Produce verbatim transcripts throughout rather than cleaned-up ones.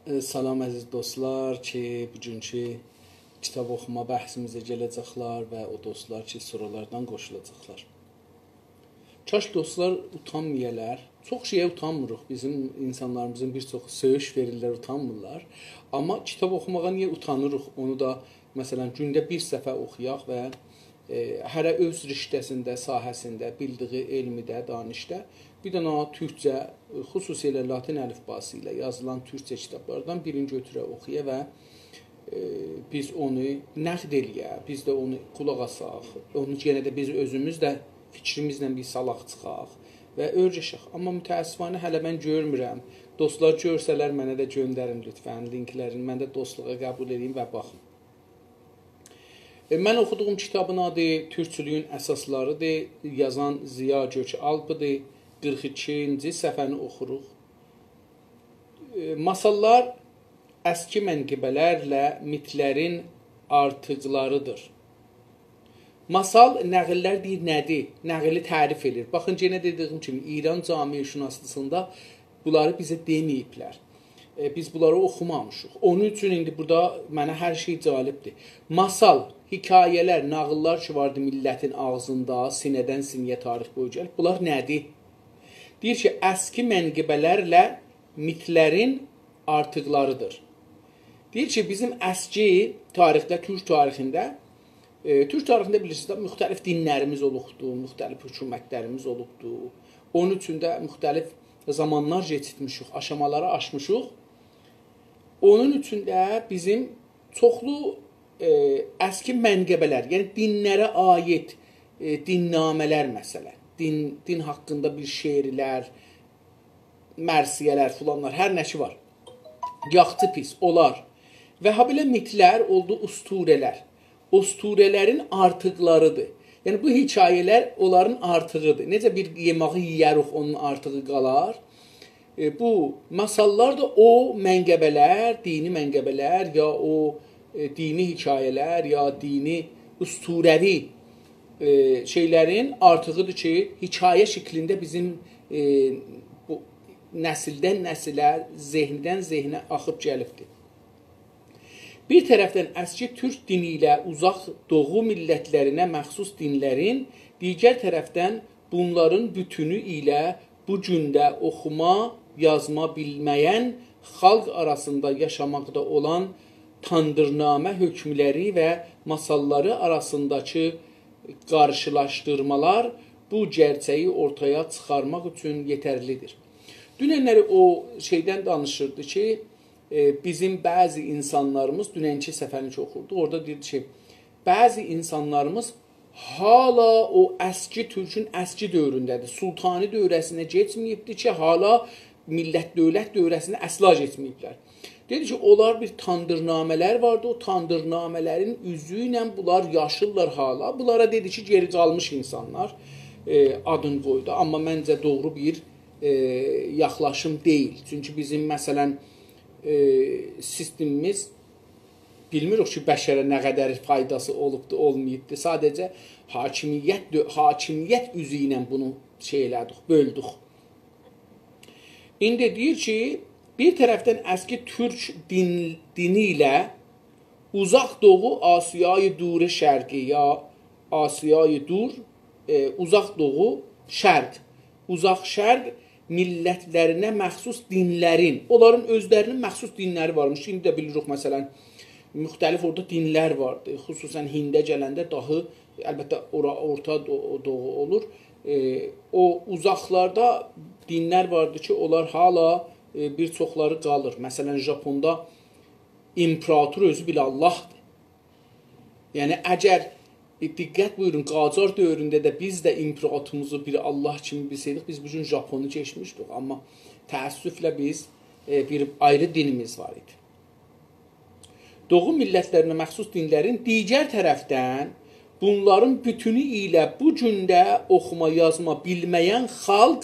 ائ، سلام عزیز دوستلار کی، بوگونکو کیتاب اوخوما بحثیمیزه گله‌جکلر و او دوستلار کی، سونرالاردان قوشولاجاقلار. کاش دوستلار اوتانمایالار. چوخ شئیه اوتانمیریق. بیزیم اینسانلاریمیزین بیر چوخو سؤیوش وئریرلر، اوتانمیرلار. آمما کیتاب اوخوماغا نییه اوتانیریق؟ اونو دا، مثلا، گونده بیر صفحه اوخویاق و ائ، هره اؤز رشته‌سینده، ساحه‌سینده، بیلدیگی علمده، دانشده بیر دنه تورکجه، ائ، خصوصیله لاتین الیفباسی ایله یازیلان تورکجه کیتابلاردان بیرینی گؤتوره، اوخویا و، ائ، بیز اونو نقد ائله‌یه، بیز ده اونو قولاق آساق، اونو یئنه ده بیز اؤزوموز ده فیکریمیزله بیر سالاق چیخاق و اؤیره‌شک. آمما متأسفانه هله من گؤرمورم. دوستلار گؤرسه‌لر، منه ده گؤندرین لطفا لینکلرینی. من ده دوستلوغا قبول ائدیم و باخیم. ائ، من اوخودوغوم کیتابین آدی تورکچولویون اساسلاریدیر. یازان ضیا گؤک‌آلپ‌دیر. قیرخ ایکینجی صفحه‌نی اوخوروق. ائ، ماساللار اسکی منقبه‌لرله میتلرین آرتیقلاریدیر. ماسال، نقیللر دئییر، نه‌دیر؟ نقیلی تعریف ائله‌ییر. باخین، یئنه دئدیگیم کیمی، ایران جامعه‌شناسی‌سینده بونلاری بیزه دئمه‌ییبلر. ائ، بیز بونلاری اوخومامیشیق. اونون اوچون ایندی بورادا منه هر شئی جالبدیر. ماسال، حکایه‌لر، ناغیللار کی واردی میللتین آغزیندا، سینه‌دن سینه‌یه تاریخ بویو گلیب. بونلار نه‌دیر؟ دئییر کی، اسکی منقبه‌لرله میتلرین آرتیقلاریدیر. دئییر کی، بیزیم اسکی تاریخده، تورک تاریخینده، ائ، تورک تاریخینده بیلیرسینیز ده، مختلف دینلریمیز اولوبدور، مختلف حکومتلریمیز اولوبدور. اونون اوچون ده مختلف زامانلار کئچیرتمیشیک، آشامالاری آشمیشیق. اونون اوچون ده بیزیم چوخلو، ائ، اسکی منقبه‌لر، یعنی دینلره عایید، ائ، دین‌نامه‌لر، مثلا، دین، دین حاقیندا بیر شعرلر، مرثیه‌لر، فلانلار، هر نه کی وار. یاخشی پیس، اونلار. و هابئله میتلر اولدو اسطوره‌لر. اسطوره‌لرین آرتیقلاریدیر. یعنی بو حکایه‌لر اونلارین آرتیغیدیر. نئجه بیر یئماغی یئیه‌ریک، اونون آرتیغی قالار. ائ، بو ماساللار دا او منقبه‌لر، دینی منقبه‌لر، یا او، ائ، دینی حکایه‌لر، یا دینی اسطوره‌وی، ائ، شئیلرین آرتیغیدیر کی، حکایه شکلینده بیزیم، ائ، بو نسیلدن نسیله، ذهندن ذهنه آخیب گلیبدیر. بیر طرفدن اسکی تورک دینی ایله اوزاق دوغو میللتلرینه مخصوص دینلرین، دیگر طرفدن بونلارین بوتونو ایله بو گونده اوخوما، یازما بیلمه‌ین خالق آراسیندا یاشاماقدا اولان تاندیرنامه حکملری و ماساللاری آراسینداکی قارشیلاشدیرمالار بو گئرچه‌یی اورتایا چیخارماق اوچون یئترلیدیر. دوننلری او شئیدن دانیشیردی کی، ائ، بیزیم بعضی اینسانلاریمیز، دوننکی صفحه‌نی کی اوخوردوق، اورادا دئییردی کی، بعضی اینسانلاریمیز حالا او اسکی تورکون اسکی دؤورونده‌دیر. سلطانی دوره‌سینه کئچمه‌ییبدیر کی، حالا میللت دؤولت دوره‌سینه اصلا کئچمه‌ییبلر. دئدی کی، اونلار بیر تاندیرنامه‌لر واردی، او تاندیرنامه‌لرین اوزو ایله بونلار یاشیرلار حالا. بونلارا دئدی کی، گئری قالمیش اینسانلار، ائ، آدین قویدو. آمما منجه دوغرو بیر، ائ، یاخلاشیم دئییل. چونکی بیزیم، مثلا، ائ، سیستمیمیز، بیلمیریک کی، بشره نه قدر فایداسی اولوبدو، اولماییبدی. ساده‌جه حاکمیت دؤ-، حاکمیت اوزو ایله بونو شئی ائله‌دیک، بؤلدوک. ایندی دئییر کی، بیر طرفدن اسکی تورک دین، دینی ایله اوزاق دوغو، آسیای دور شرقی یا آسیای دور، ائ، اوزاق دوغو، شرق، اوزاق شرق میللتلرینه مخصوص دینلرین، اونلارین اؤزلرینین مخصوص دینلری وارمیش. ایندی ده بیلیریک، مثلا، مختلف اورادا دینلر واردی. خصوصا هینده گلنده داهی، البته، اورا اورتا دو-، دوغو اولور. ائ، او اوزاقلاردا دینلر واردی کی، اونلار حالا، ائ، بیر چوخلاری قالیر. مثلا، ژاپوندا ایمپراتور اؤزو بیر آللاهدیر. یعنی، اگر، ائ، دقت بویورون، قاجار دؤورونده ده بیز ده ایمپراتوروموزو بیر آللاه کیمی بیلسه‌یدیک، بیز بو گون ژاپونو کئچمیشدیک. آمما تأسفله بیز، ائ، بیر آیری دینیمیز وار ایدی. دوغو میللتلرینه مخصوص دینلرین دیگر طرفدن بونلارین بوتونو ایله بو گونده اوخوما، یازما بیلمه‌ین خالق،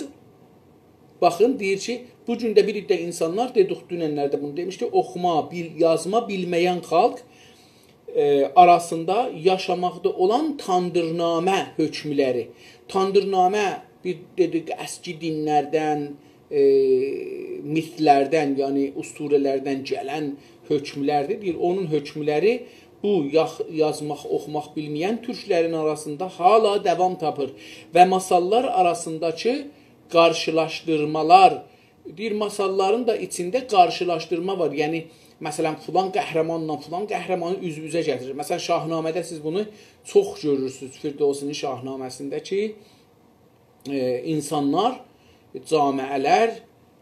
باخین، دئییر کی، بو گون ده بیر عده اینسانلار، دئدیک، دوننلر ده بونو دئمیشدی، اوخوما، بیل-، یازما بیلمه‌ین خالق، ائ، آراسیندا یاشاماقدا اولان تاندیرنامه حکملری. تاندیرنامه، بیر، دئدیک، اسکی دینلردن، ائ، میتلردن، یعنی اسطوره‌لردن گلن حکملردیر. دئییر، اونون حکملری بو یاخ-، یازماق، اوخوماق بیلمه‌ین تورکلرین آراسیندا حالا داوام تاپیر و ماساللار آراسینداکی قارشیلاشدیرمالار، دئییر، ماساللارین دا ایچینده قارشیلاشدیرما وار. یعنی، مثلا، فلان قهرمانلا فلان قهرمانی اوز-اوزه گتیریر. مثلا، شاهنامه‌ده سیز بونو چوخ گؤرورسونوز، فردوسی‌نین شاهنامه‌سینده کی، ائ، اینسانلار، جامعه‌لر،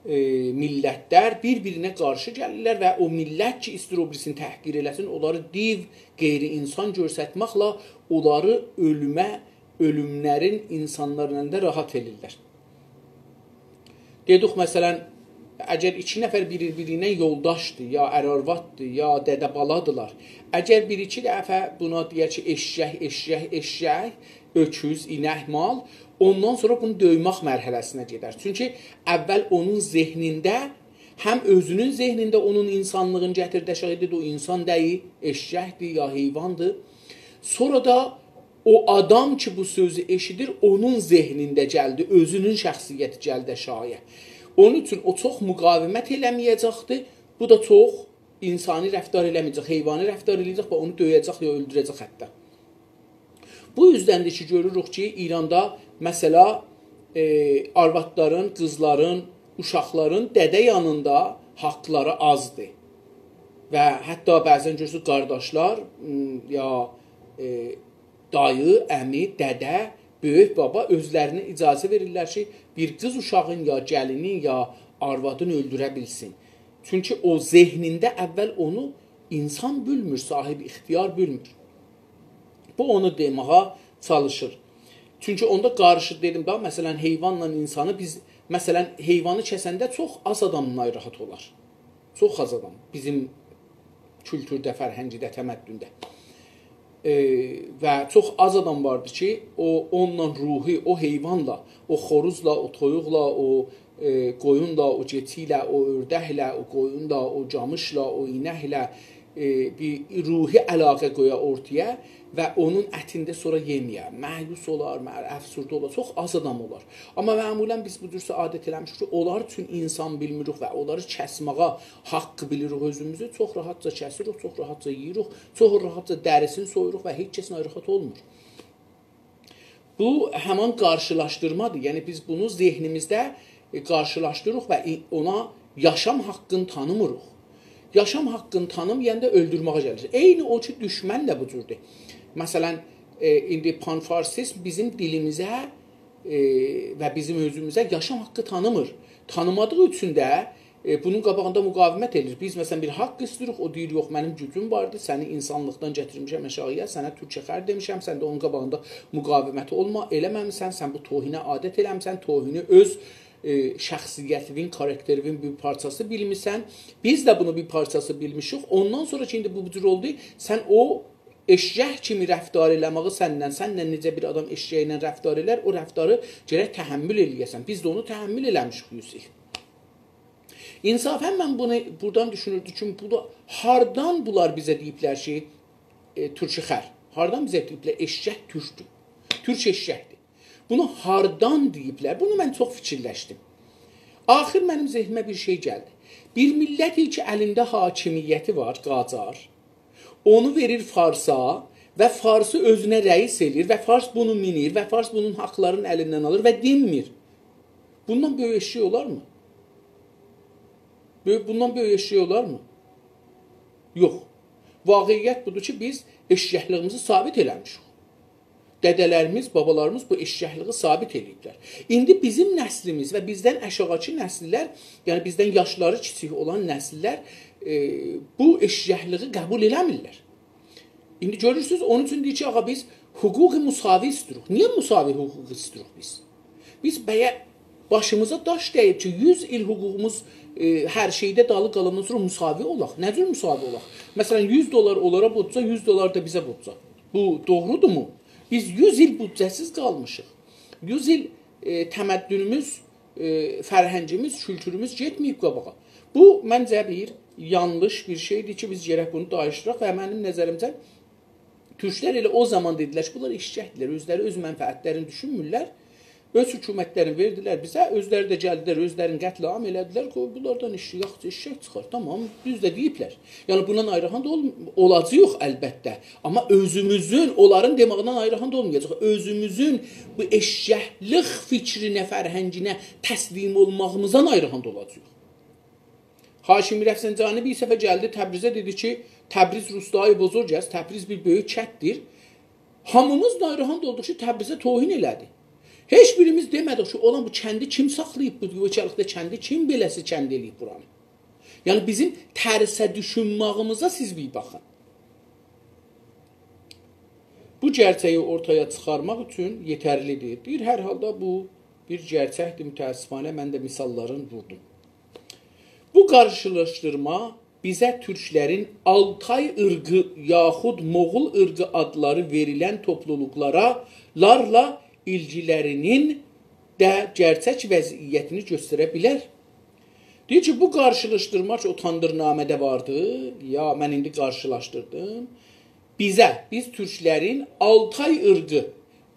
ائ، میللتلر بیر-بیرینه قارشی گلیرلر و او میللت کی، ایستیر او بیریسینی تحقیر ائله‌سین، اونلاری دیو، غیر اینسان گؤرستمکله اونلاری اؤلومه، اؤلوملرین اینسانلارین الینده راحت ائله‌ییرلر. دئدیک، مثلا، اگر ایکی نفر بیر-بیری ایله یولداشدیر، یا ار-آرواددیر، یا دده-بالادیلار، اگر بیر-ایکی دفعه بونا دئیر کی، ائششک، ائششک، ائششک، اؤکوز، اینک، مال، اوندان سونرا بونو دؤیمک مرحله‌سینه گئدر. چونکی اول اونون ذهنینده، هم اؤزونون ذهنینده اونون اینسانلیغینی گتیردی آشاغی، دئدی، او اینسان دئییل، ائششکدیر، یا حیواندیر. سونرا دا او آدام کی، بو سؤزو ائشیدیر، اونون ذهنینده گلدی، اؤزونون شخصیتی گلدی آشاغییا. اونون اوچون او چوخ مقاومت ائله‌مه‌یه‌جکدی، بو دا چوخ اینسانی رفتار ائله‌مه‌یه‌جک، حیوانی رفتار ائله‌یه‌جک و اونو دؤیه‌جک یا اؤلدوره‌جک حتی. بو اوزدندیر کی، گؤروروک کی، ایراندا، مثلا، ائ، آروادلارین، قیزلارین، اوشاقلارین دده یانیندا حاقلاری آزدیر. و حتی بعضا گؤرورسونوز، قارداشلار، م، یا، ائ، دایی، عمی، دده، بؤیوک بابا اؤزلرینه اجازه وئریرلر کی، بیر قیز اوشاغین یا گلینین یا آروادین اؤلدوره بیلسین. چونکی او ذهنینده اول اونو اینسان بیلمیر، صاحب اختیار بیلمیر. بو اونو دئمه‌یه چالیشیر. چونکی اوندا قارشی، دئدیم ده، مثلا، حیوانلا اینسانی بیز، مثلا، حیوانی کسنده چوخ آز آدام ناراحت اولار. چوخ آز آدام بیزیم کولتورده، فرهنگده، تمدنده. ائ، و چوخ آز آدام واردی کی، او، اونونلا روحی، او حیوانلا، او خوروزلا، او تویوقلا، او، ائ، قویونلا، او کئچی ایله، او اؤردکله، او قویونلا، او گامیشلا، او اینکله، ائ، بیر روحی علاقه قویا اورتایا و اونون اتینده سونرا یئمه‌یه. مأیوس اولار، مأ-، افسرده اولار. چوخ آز آدام اولار. آمما معمولا بیز بو جور عادت ائله‌میشیک کی، اونلار اوچون اینسان بیلمیریک و اونلاری کسمه‌یه حاق بیلیریک اؤزوموزو. چوخ راحتجا کسیریک، چوخ راحتجا یئییریک، چوخ راحتجا دریسینی سویوروق و هئچ کس ناراحت اولمور. بو همان قارشیلاشدیرمادیر. یعنی بیز بونو ذهنیمیزده، ائ، قارشیلاشدیریریق و ای-، اونا یاشام حاققینی تانیمیریق. یاشام حاققینی تانیمایاندا اؤلدورمه‌یه گلیر. عینی او کی، دوشمن ده بو جوردور. مثلا، ائ، ایندی پان‌فارسیزم بیزیم دیلیمیزه، ائ، و بیزیم اؤزوموزه یاشام حاققی تانیمیر. تانیمادیغی اوچون ده ائ، بونون قاباغیندا مقاومت ائدیر. بیز، مثلا، بیر حاق ایسته‌ییریک، او دئییر، «یوخ، منیم گوجوم واردیر، سنی اینسانلیقدان گتیرمیشم آشاغییا، سنه تورک‌خر دئمیشم، سن ده اونون قاباغیندا مقاومتی اولما، ائله‌مه‌میسن، سن بو توهینه عادت ائله‌میسن، توهینی اؤز، ائ، شخصیتیوین، کاراکتریوین بیر پارچاسی بیلمیسن.» بیز ده بونو بیر پارچاسی بیلمیشیک. اوندان سونرا کی، ایندی بو، بو جور اولدو، سن او ائششک کیمی رفتار ائله‌مه‌یی سندن، سندن نئجه بیر آدام ائششکله رفتار ائلر، او رفتاری گرک تحمل ائله‌یه‌سن. بیز ده اونو تحمل ائله‌میشیک، یوسف. انصافا من بونو بورادان دوشونوردوم کی، بو دا هاردان بونلار بیزه دئییبلر کی، ائ، تورک‌خر؟ هاردان بیزه دئییبلر ائششک تورکدور؟ تورک ائششکدیر. بونو هاردان دئییبلر؟ بونو من چوخ فیکیرلشدیم. آخیر منیم ذهنیمه بیر شئی گلدی. بیر میللت کی، الینده حاکمیتی وار، قاجار، اونو وئریر فارسا و فارسی اؤزونه رئیس ائله‌ییر و فارس بونو مینیر و فارس بونون حاقلارینی الیندن آلیر و دینمیر. بوندان بؤیوک ائششک اولارمی؟ بؤ-، بوندان بؤیوک ائششک اولارمی؟ یوخ. واقعیت بودور کی، بیز ائششکلیگیمیزی ثابت ائله‌میشیک. دده‌لریمیز، بابالاریمیز بو ائششکلیگی ثابت ائله‌ییبلر. ایندی بیزیم نسلیمیز و بیزدن آشاغیکی نسیللر، یعنی بیزدن یاشلاری کیچیک اولان نسیللر، ائ، بو ائششکلیگی قبول ائله‌میرلر. ایندی گؤرورسونوز، اونون اوچون دئییر کی، آغا، بیز حقوق مساوی ایسته‌ییریک. نییه مساوی حقوق ایسته‌ییریک بیز؟ بیز بگه باشیمیزا داش دَییب کی، یوز ایل حقوقوموز، ائ، هر شئیده دالی قالاندان سونرا مساوی اولاق. نه جور مساوی اولاق؟ مثلا، یوز دلار اونلارا بودجه، یوز دلار دا بیزه بودجه. بو دوغرودورمو؟ بیز یوز ایل بودجه‌سیز قالمیشیق. یوز ایل، ائ، تمدنوموز، ائ، فرهنگیمیز، کولتوروموز گئتمه‌ییب قاباغا. بو، منجه، بیر یانلیش بیر شئیدیر کی، بیز گرک بونو داییشدیراق و منیم نظریمجه تورکلر ائله او زامان دئدیلر کی، بونلار ائششکدیرلر، اؤزلری اؤز منفعتلرینی دوشونمورلر. اؤز حکومتلرینی وئردیلر بیزه، اؤزلری ده گلدیلر، اؤزلرینی قتل‌عام ائله‌دیلر، قوی، بونلاردان ایش، یاخشی ائششک چیخار. تامام، دوز ده دئییبلر. یعنی، بوندان آیری حالدا اول-، اولاجاغیق البته. آمما اؤزوموزون، اونلارین دئماغیندان آیری حالدا اولمایاجاغیق. اؤزوموزون بو ائششکلیک فیکرینه، فرهنگینه تسلیم اولماغیمیزدان آیری حالدا اولاجاغیق. هاشمی رفسنجانی بیر دفعه گلدی تبریزه، دئدی کی، «تبریز روستای بزرگ است»، تبریز بیر بؤیوک کتدیر. هامیمیز دا آیری حالدا اولدوق کی، تبریزه توهین ائله‌دی. هئچ بیریمیز دئمه‌دیک کی، اولان بو کندی کیم ساخلاییب، بو یئکه‌لیکده کندی کیم بئله‌سی کند ائله‌ییب بورانی؟ یعنی، بیزیم ترسه دوشونماغیمیزا سیز بیر باخین. بو گئرچه‌یی اورتایا چیخارماق اوچون یئترلی‌دیر. دئییر، هر حالدا بو بیر گئرچکدیر، متأسفانه، من ده مثاللارین ووردوم. بو قارشیلاشدیرما بیزه تورکلرین آلتای عیرقی یاخود موغول عیرقی آدلاری وئریلن توپلولوقلارا، لارلا ایلگیلرینین ده گئرچک وضعیتینی گؤستره بیلر. دئییر کی، بو قارشیلاشدیرما کی، او تاندیرنامه‌ده واردی، یا من ایندی قارشیلاشدیردیم، بیزه، بیز تورکلرین آلتای عیرقی،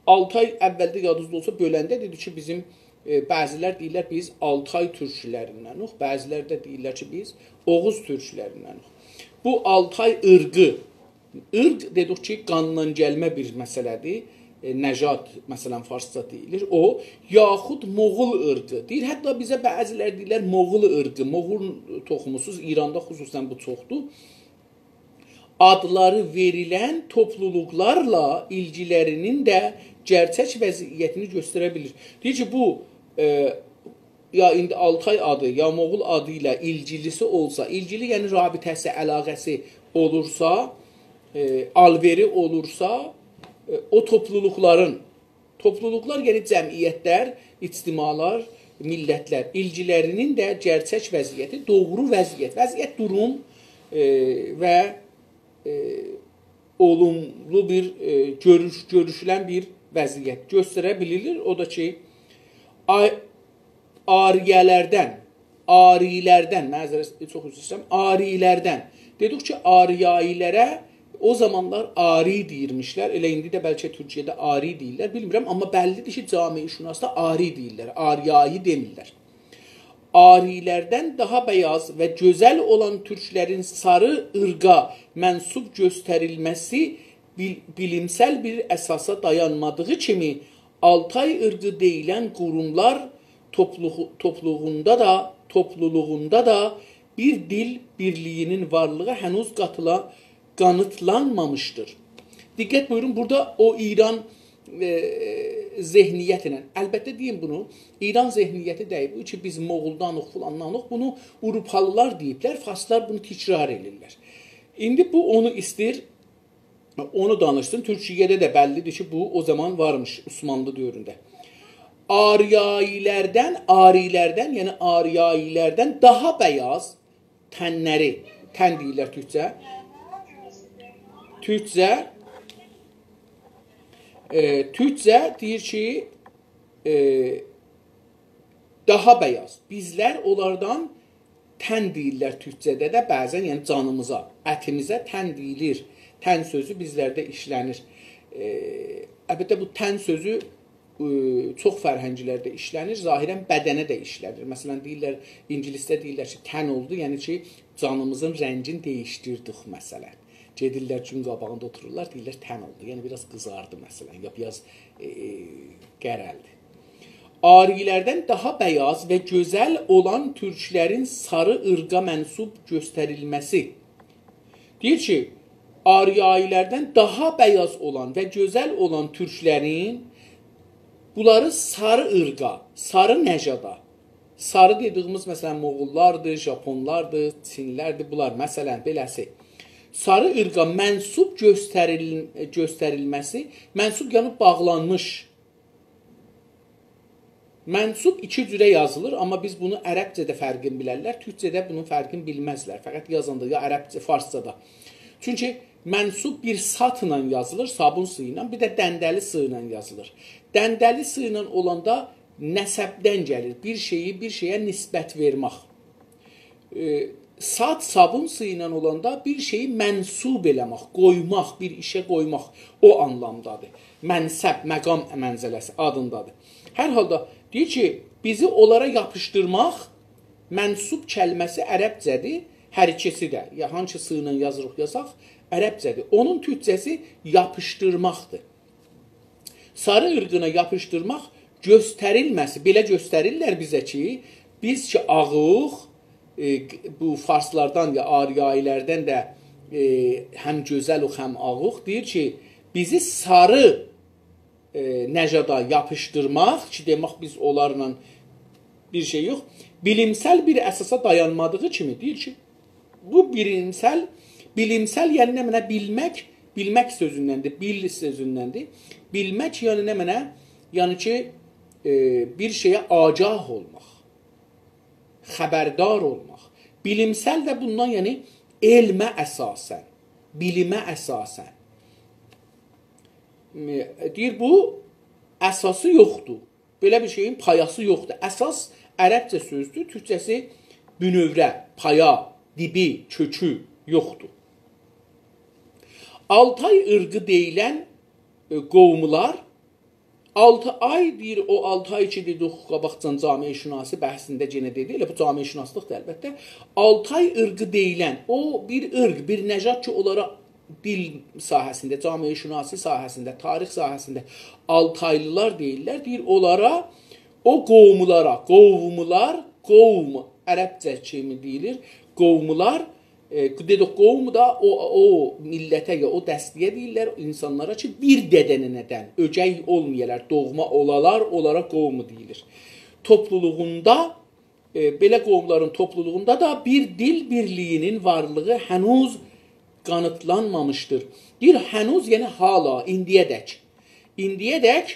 آلتای اولده یادینیزدا اولسا بؤلنده دئدی کی، بیزیم، ائ، بعضیلر دئییرلر بیز آلتای تورکلریندنوخ، بعضیلر ده دئییرلر کی، بیز اوغوز تورکلریندنوخ. بو آلتای عیرقی، عیرق دئدیک کی، قاندان گلمه بیر مسئله‌دیر. ائ، نژاد، مثلا، فارسجا دئییلیر. او، یاخود موغول عیرقی. دئییر، حتی بیزه بعضیلر دئییرلر موغول عیرقی، موغول توخوموسوز، ایراندا خصوصا بو چوخدور. آدلاری وئریلن توپلولوقلارلا ایلگیلرینین ده گئرچک وضعیتینی گؤستره بیلیر. دئییر کی، بو، ائ، یا ایندی آلتای آدی، یا موغول آدی ایله ایلگیلیسی اولسا، ایلگیلی، یعنی رابطه‌سی، علاقه‌سی اولورسا، ائ، آلوئری اولورسا، ائ، او توپلولوقلارین، توپلولوقلار، یعنی جمعیتلر، اجتماعلار، میللتلر، ایلگیلرینین ده گئرچک وضعیتی، دوغرو وضعیت، وضعیت، دوروم، ائ، و، ائ، اولوملو بیر، ائ، گؤروش-، گؤروشولن بیر وضعیت گؤستره بیلیرلر. او دا کی، آی-، آریه‌لردن، آریلردن، معذرت، چوخ عذر ایسته‌ییرم، آریلردن. دئدیک کی، آریایی‌لره او زامانلار آری دئییرمیشلر. ائله ایندی ده بلکه تورکیه‌ده آری دئییرلر، بیلمیرم. آمما بللی‌دیر کی، جامعه‌شناسدا آری دئییرلر، آریایی دئمیرلر. آریلردن داها بیاز و گؤزل اولان تورکلرین ساری عیرقا منسوب گؤستریلمه‌سی بیل-، بیلیمسل بیر اساسا دایانمادیغی کیمی، آلتای عیرقی دئییلن قوروملار توپلوغو-، توپلوغوندا دا، توپلولوغوندا دا بیر دیل بیرلیگینین وارلیغی هنوز قاتیلا-، قانیتلانمامیشدیر. دقت بویورون، بورادا او ایران، ائ، ذهنیتی ایله، البته دئییم بونو، ایران ذهنیتی دئییل، بو کی، بیز موغولدانیق، فلاندانیق، بونو آوروپالیلار دئییبلر، فارسلار بونو تکرار ائدیرلر. ایندی بو اونو ایسته‌ییر، اونو دانیشسین. تورکیه‌ده ده بللی‌دیر کی، بو او زامان وارمیش عثمانلی دؤورونده. آریایی‌لردن، آریلردن، یعنی آریایی‌لردن داها بیاز تنلری، تن دئییرلر تورکجه. تورکجه، ائ، تورکجه دئییر کی، ائ، داها بیاز. بیزلر اونلاردان تن دئییرلر تورکجه‌ده ده بعضا، یعنی جانیمیزا، اتیمیزه تن دئییلیر. تن سؤزو بیزلرده ایشله‌نیر. ائ، البته، بو تن سؤزو، ائ، چوخ فرهنگلرده ایشله‌نیر، ظاهرا بدنه ده ایشله‌نیر. مثلا، دئییرلر، اینگیلیسده دئییرلر کی، تن اولدو، یعنی کی، جانیمیزین رنگینی دییشدیردیک، مثلا. گئدیرلر، گون قاباغیندا اوتورورلار، دئییرلر، تن اولدو. یعنی، بیر آز قیزاردی، مثلا، یا بیر آز، ائ، ائ، قره‌لدی. آریلردن داها بیاز و گؤزل اولان تورکلرین ساری عیرقا منسوب گؤستریلمه‌سی. دئییر کی، آریایی‌لردن داها بیاز اولان و گؤزل اولان تورکلرین، بونلاری ساری عیرقا، ساری نژادا، ساری دئدیگیمیز، مثلا، موغوللاردیر، ژاپونلاردیر، چینلی‌لردیر، بونلار، مثلا، بئله‌سی. ساری عیرقا منسوب گؤستریل-، گؤستریلمه‌سی، منسوب، یعنی باغلانمیش. منسوب ایکی جوره یازیلیر، آمما بیز بونو عربجه‌ده فرقینی بیلرلر، تورکجه‌ده بونون فرقینی بیلمزلر. فقط یازاندا یا عربجه، فارسجادا. چونکی منسوب بیر ساتلا یازیلیر، صابون س ایله، بیر ده دنده‌لی س ایله یازیلیر. دنده‌لی س ایله اولاندا نسبدن گلیر، بیر شئیی بیر شئیه نسبت وئرمک. ائ، سات، صابون س ایله اولاندا بیر شئیی منسوب ائله‌مک، قویماق، بیر ایشه قویماق، او آنلامدادیر. منصب، مقام منزله‌سی آدیندادیر. هر حالدا دئییر کی، بیزی اونلارا یاپیشدیرماق، منصوب کلمه‌سی عربجه‌دیر، هر ایکیسی ده، یا هانسی س ایله یازیریق، یازاق، عربجه‌دیر. اونون تورکجه‌سی یاپیشدیرماقدیر. ساری عیرقینا یاپیشدیرماق گؤستریلمه‌سی، بئله گؤستریرلر بیزه کی، بیز کی آغوق، ائ، بو فارسلاردان یا آریایی‌لردن ده، ائ، هم گؤزلوق، هم آغوق، دئییر کی، بیزی ساری، ائ، نژادا یاپیشدیرماق، کی دئمک بیز اونلارلا بیر شئی یوخ، بیلیمسل بیر اساسا دایانمادیغی کیمی دئییر کی، بو بیلیمسل، بیلیمسل، یعنی نمنه؟ بیلمک، بیلمک سؤزوندندیر، بیل سؤزوندندیر. بیلمک، یعنی نمنه؟ یعنی کی، ائ، بیر شئیه آگاه اولماق، خبردار اولماق. بیلیمسل ده بوندان، یعنی علمه اساساً، بیلیمه اساساً. م، دئییر، بو اساسی یوخدور. بئله بیر شئیین پایاسی یوخدور. اساس عربجه سؤزدور، تورکجه‌سی بونؤوره، پایا، دیبی، کؤکو یوخدور. آلتای عیرقی دئییلن، ائ، قوملار، آلتای دئییر، او آلتای کی دئدیک قاباقجان جامعه‌شناسی بحثینده یئنه دئدی، ائله بو جامعه‌شناسلیقدیر البته. آلتای عیرقی دئییلن او بیر عیرق، بیر نژاد کی، اونلارا دیل ساحه‌سینده، جامعه‌شناسی ساحه‌سینده، تاریخ ساحه‌سینده آلتایلیلار دئییرلر. دئییر، اونلارا، او قوملارا، قوملار، قوم، عربجه کیمی دئییلیر، قوملار، ائ، دئدیک، قوم دا او، او میللته یا او دسته‌یه دئییرلر، اینسانلارا کی، بیر دده ننه‌دن اؤگئی اولمایالار، دوغما اولالار، اونلارا قوم دئییلیر. توپلولوغوندا ائ، بئله قوملارین توپلولوغوندا دا بیر دیل بیرلیگینین وارلیغی هنوز قانیتلانمامیشدیر. دئییر، هنوز، یعنی حالا، ایندیه‌دک. ایندیه‌دک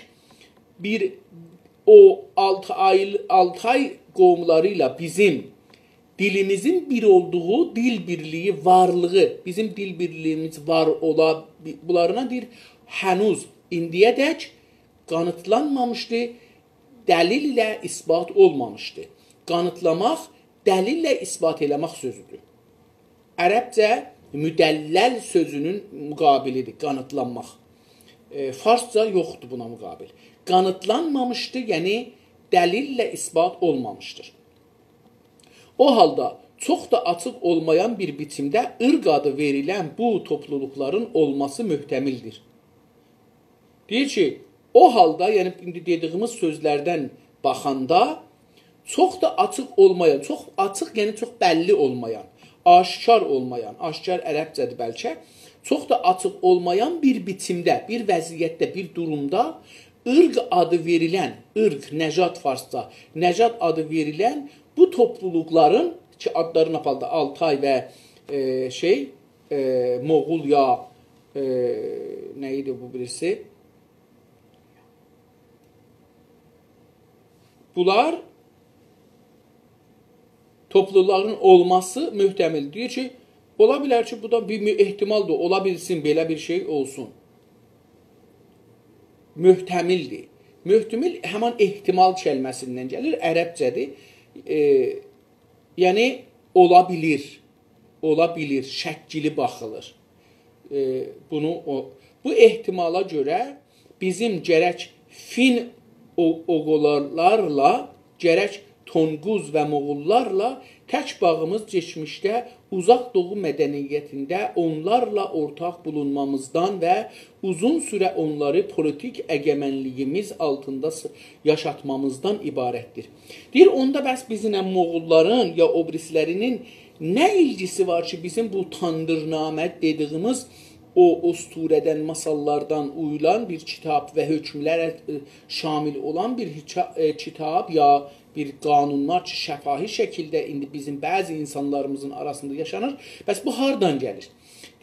بیر او آلتای، آلتای قوملاری ایله بیزیم دیلیمیزین بیر اولدوغو، دیل بیرلیگی، وارلیغی، بیزیم دیل بیرلیگیمیز وار اولا، بونلارینا دئییر، هنوز، ایندیه‌دک قانیتلانمامیشدی، دلیل ایله اثبات اولمامیشدی. قانیتلاماق، دلیلله اثبات ائله‌مک سؤزودور. عربجه مدلل سؤزونون مقابلیدیر، قانیتلانماق. ائ، فارسجا یوخدور بونا مقابل. قانیتلانمامیشدی، یعنی دلیلله اثبات اولمامیشدیر. او حالدا چوخ دا آچیق اولمایان بیر بیچیمده عیرق آدی وئریلن بو توپلولوقلارین اولماسی محتملدیر. دئییر کی، او حالدا، یعنی ایندی دئدیگیمیز سؤزلردن باخاندا، چوخ دا آچیق اولمایان، چوخ آچیق، یعنی چوخ بللی اولمایان، آشکار اولمایان، آشکار عربجه‌دیر بلکه، چوخ دا آچیق اولمایان بیر بیچیمده، بیر وضعیتده، بیر دورومدا عیرق آدی وئریلن، عیرق، نژاد فارسجا، نژاد آدی وئریلن بو توپلولوقلارین کی، آدلارین آپالدا آلتای و، ائ، شئی، ائ، موغول یا، ائ، نه ایدی بو بیریسی؟ بونلار توپلولوقلارین اولماسی محتمل. دئییر کی، اولا بیلر کی، بو دا بیر مو-، احتمالدیر، اولا بیلسین، بئله بیر شئی اولسون. محتملدیر. محتمل همان احتمال کلمه‌سیندن گلیر، عربجه‌دیر. ائ، یعنی، اولا بیلیر. اولا بیلیر، شکلی باخیلیر. ائ، بونو او، بو احتمالا گؤره بیزیم گرک فین او-، اوغولارلا، گرک تونقوز و موغوللارلا تک باغیمیز کئچمیشده اوزاق دوغو مدنیتینده اونلارلا اورتاق بولونمامیزدان و اوزون سوره اونلاری پولیتیک اگمنلیگیمیز آلتیندا س-، یاشاتمامیزدان عبارتدیر. دئییر، اوندا بس بیزیمله موغوللارین یا او بیریسی‌لرینین نه ایلگیسی وار کی، بیزیم بو تاندیرنامه دئدیگیمیز او اسطوره‌دن، ماساللاردان اویولان بیر کیتاب و حکملره، ائ، شامل اولان بیر حیکا-، ائ، کیتاب یا بیر قانونلار کی، شفاهی شکیلده ایندی بیزیم بعضی اینسانلاریمیزین آراسیندا یاشانیر. بس بو هاردان گلیر؟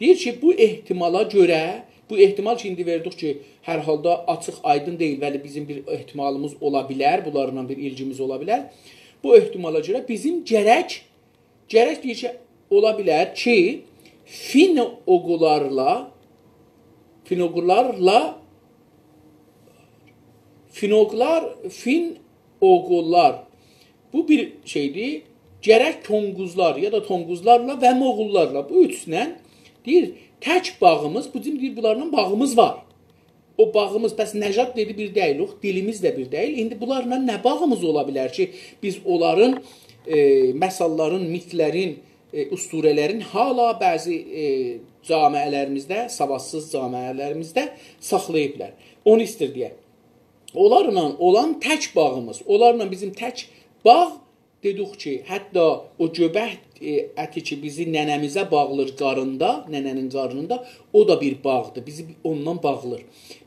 دئییر کی، بو احتمالا گؤره، بو احتمال کی، ایندی وئردیک کی، هر حالدا آچیق، آیدین دئییل، ولی بیزیم بیر احتمالیمیز اولا بیلر، بونلارلا بیر ایلگیمیز اولا بیلر. بو احتمالا گؤره بیزیم گرک، گرک دئییر کی، اولا بیلر کی، فین اوغولارلا، فین اوغولارلا، فین اوغولار، فین اوغولار. بو بیر شئیدیر. گرک تونقوزلار یا دا تونقوزلارلا و موغوللارلا، بو اوچونن دئییر، تک باغیمیز، بو، دئییر، بونلارلا باغیمیز وار. او باغیمیز، پس نژاد دئدی بیر دئییلیک، دیلیمیز ده بیر دئییل. ایندی بونلارلا نه باغیمیز اولا بیلر کی، بیز اونلارین، ائ، مثل‌لرین، میت‌لرین، ائ، اسطوره‌لرین حالا بعضی، ائ، جامعه‌لریمیزده، ساوادسیز جامعه‌لریمیزده ساخلاییبلار؟ اونو ایستیر دئیه. اونلارلا اولان تک باغیمیز، اونلارلا بیزیم تک باغ، دئدیک کی، حتی او گؤبک، ائ، اتی کی، بیزی ننه‌میزه باغلیر قاریندا، ننه‌نین قارنیندا، او دا بیر باغدیر. بیزی اوندان باغلیر.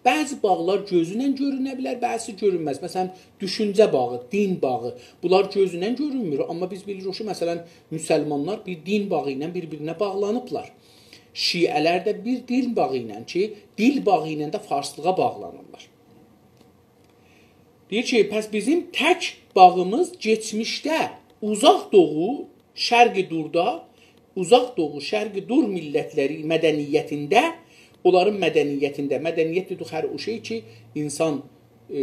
بعضی باغلار گؤزونن گؤرونه بیلر، بعضیسی گؤرونمز. مثلا، دوشونجه باغی، دین باغی. بونلار گؤزونن گؤرونمور، آمما بیز بیلیریک کی، مثلا، مسلمانلار بیر دین باغی ایله بیر-بیرینه باغلانیبلار. شیعه‌لر ده بیر دین باغی ایله کی، دیل باغی ایله ده فارسلیغا باغلانیرلار. دئییر کی، پس بیزیم تک باغیمیز کئچمیشده اوزاق دوغو، شرق دوردا، اوزاق دوغو، شرق دور میللت‌لری مدنیتینده، اونلارین مدنیتینده، مدنیت دئدیک هر او شئی کی، اینسان، ائ،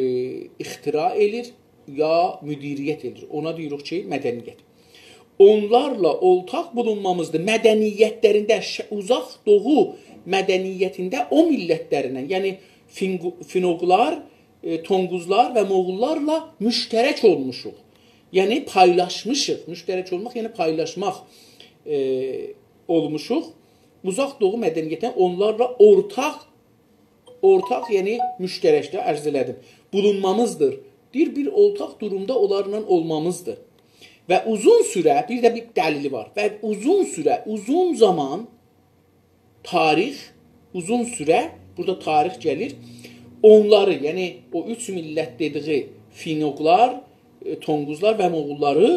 اختراع ائلیر یا مدیریت ائلیر. اونا دئییریک کی، مدنیت. اونلارلا اورتاق بولونمامیزدیر. مدنیت‌لرینده، ش-، اوزاق دوغو مدنیتینده او میللت‌لرینن، یعنی فینگو-، فینوقلار، ائ، تونقوزلار و موغوللارلا مشترک اولموشوق. یعنی پایلاشمیشیق. مشترک اولماق، یعنی پایلاشماق، ائ، اولموشوق. اوزاق دوغو مدنیتینده اونلارلا اورتاق، اورتاق، یعنی مشترک ده عرض ائله‌دیم، بولونمامیزدیر. دئییر، بیر اورتاق دورومدا اونلارلا اولمامیزدیر. و اوزون سوره، بیر ده بیر دلیلی وار. و اوزون سوره، اوزون زامان، تاریخ، اوزون سوره، بورادا تاریخ گلیر. اونلاری، یعنی او اوچ میللت دئدیگی فینوقلار، ائ، تونقوزلار و موغوللاری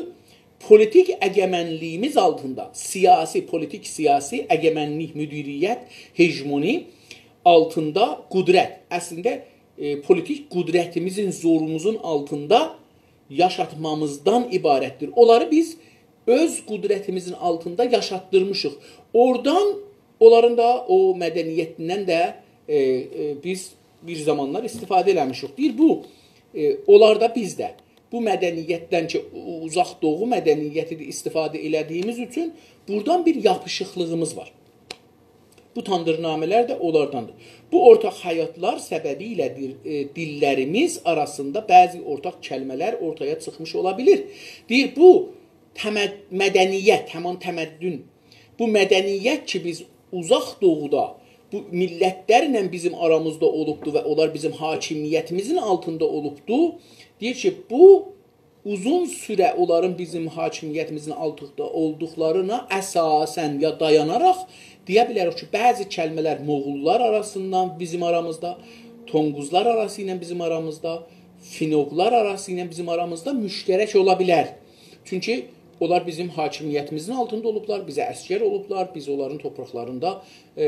پولیتیک اگمنلیگیمیز آلتیندا، سیاسی، پولیتیک، سیاسی اگمنلیک، مدیریت، هژمونی آلتیندا قدرت، اصلینده، ائ، پولیتیک قدرتیمیزین، زوروموزون آلتیندا یاشاتمامیزدان عبارتدیر. اونلاری بیز اؤز قدرتیمیزین آلتیندا یاشاتدیرمیشیق. اورادان اونلارین دا او مدنیتیندن ده، ائ، ائ، بیز بیر زامانلار استفاده ائله‌میشیک. دئییر، بو، ائ، اونلار دا بیز ده بو مدنیتدن کی، او-، اوزاق دوغو مدنیتی‌دیر، استفاده ائله‌دیگیمیز اوچون بورادان بیر یاپیشیقلیغیمیز وار. بو تاندیرنامه‌لر ده اونلارداندیر. بو اورتاق حیاتلار سببیله دیر-، ائ، دیللریمیز آراسیندا بعضی اورتاق کلمه‌لر اورتایا چیخمیش اولا بیلیر. دئییر، بو تمد-، مدنیت، همان تمدن، بو مدنیت کی، بیز اوزاق دوغودا، بو میللت‌لرله بیزیم آرامیزدا اولوبدو و اونلار بیزیم حاکمیتیمیزین آلتیندا اولوبدو. دئییر کی، بو اوزون سوره اونلارین بیزیم حاکمیتیمیزین آلتیندا اولدوقلارینا اساساً یا دایاناراق دئیه بیلریک کی، بعضی کلمه‌لر موغوللار آراسیندان بیزیم آرامیزدا، تونقوزلار آراسی ایله بیزیم آرامیزدا، فینوقلار آراسی ایله بیزیم آرامیزدا مشترک اولا بیلر. چونکی اونلار بیزیم حاکمیتیمیزین آلتیندا اولوبلار، بیزه عسگر اولوبلار، بیز اونلارین تورپاقلاریندا، ائ،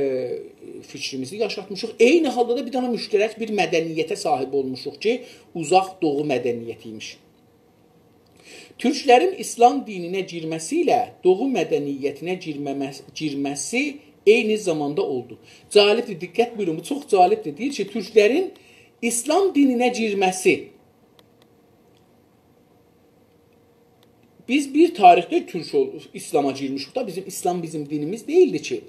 فیکریمیزی یاشاتمیشیق. عینی حالدا دا بیر دنه مشترک بیر مدنیته صاحیب اولموشوق کی، اوزاق دوغو مدنیتی ایمیش. تورکلرین ایسلام دینینه گیرمه‌سی ایله دوغو مدنیتینه گیرمه‌مه-، گیرمه‌سی عینی زاماندا اولدو. جالبدیر، دقت بویورون، بو چوخ جالبدیر. دئییر کی، تورکلرین ایسلام دینینه گیرمه‌سی. بیز بیر تاریخده تورک اول-، ایسلاما گیرمیشیک دا، بیزیم ایسلام بیزیم دینیمیز دئییلدی کی.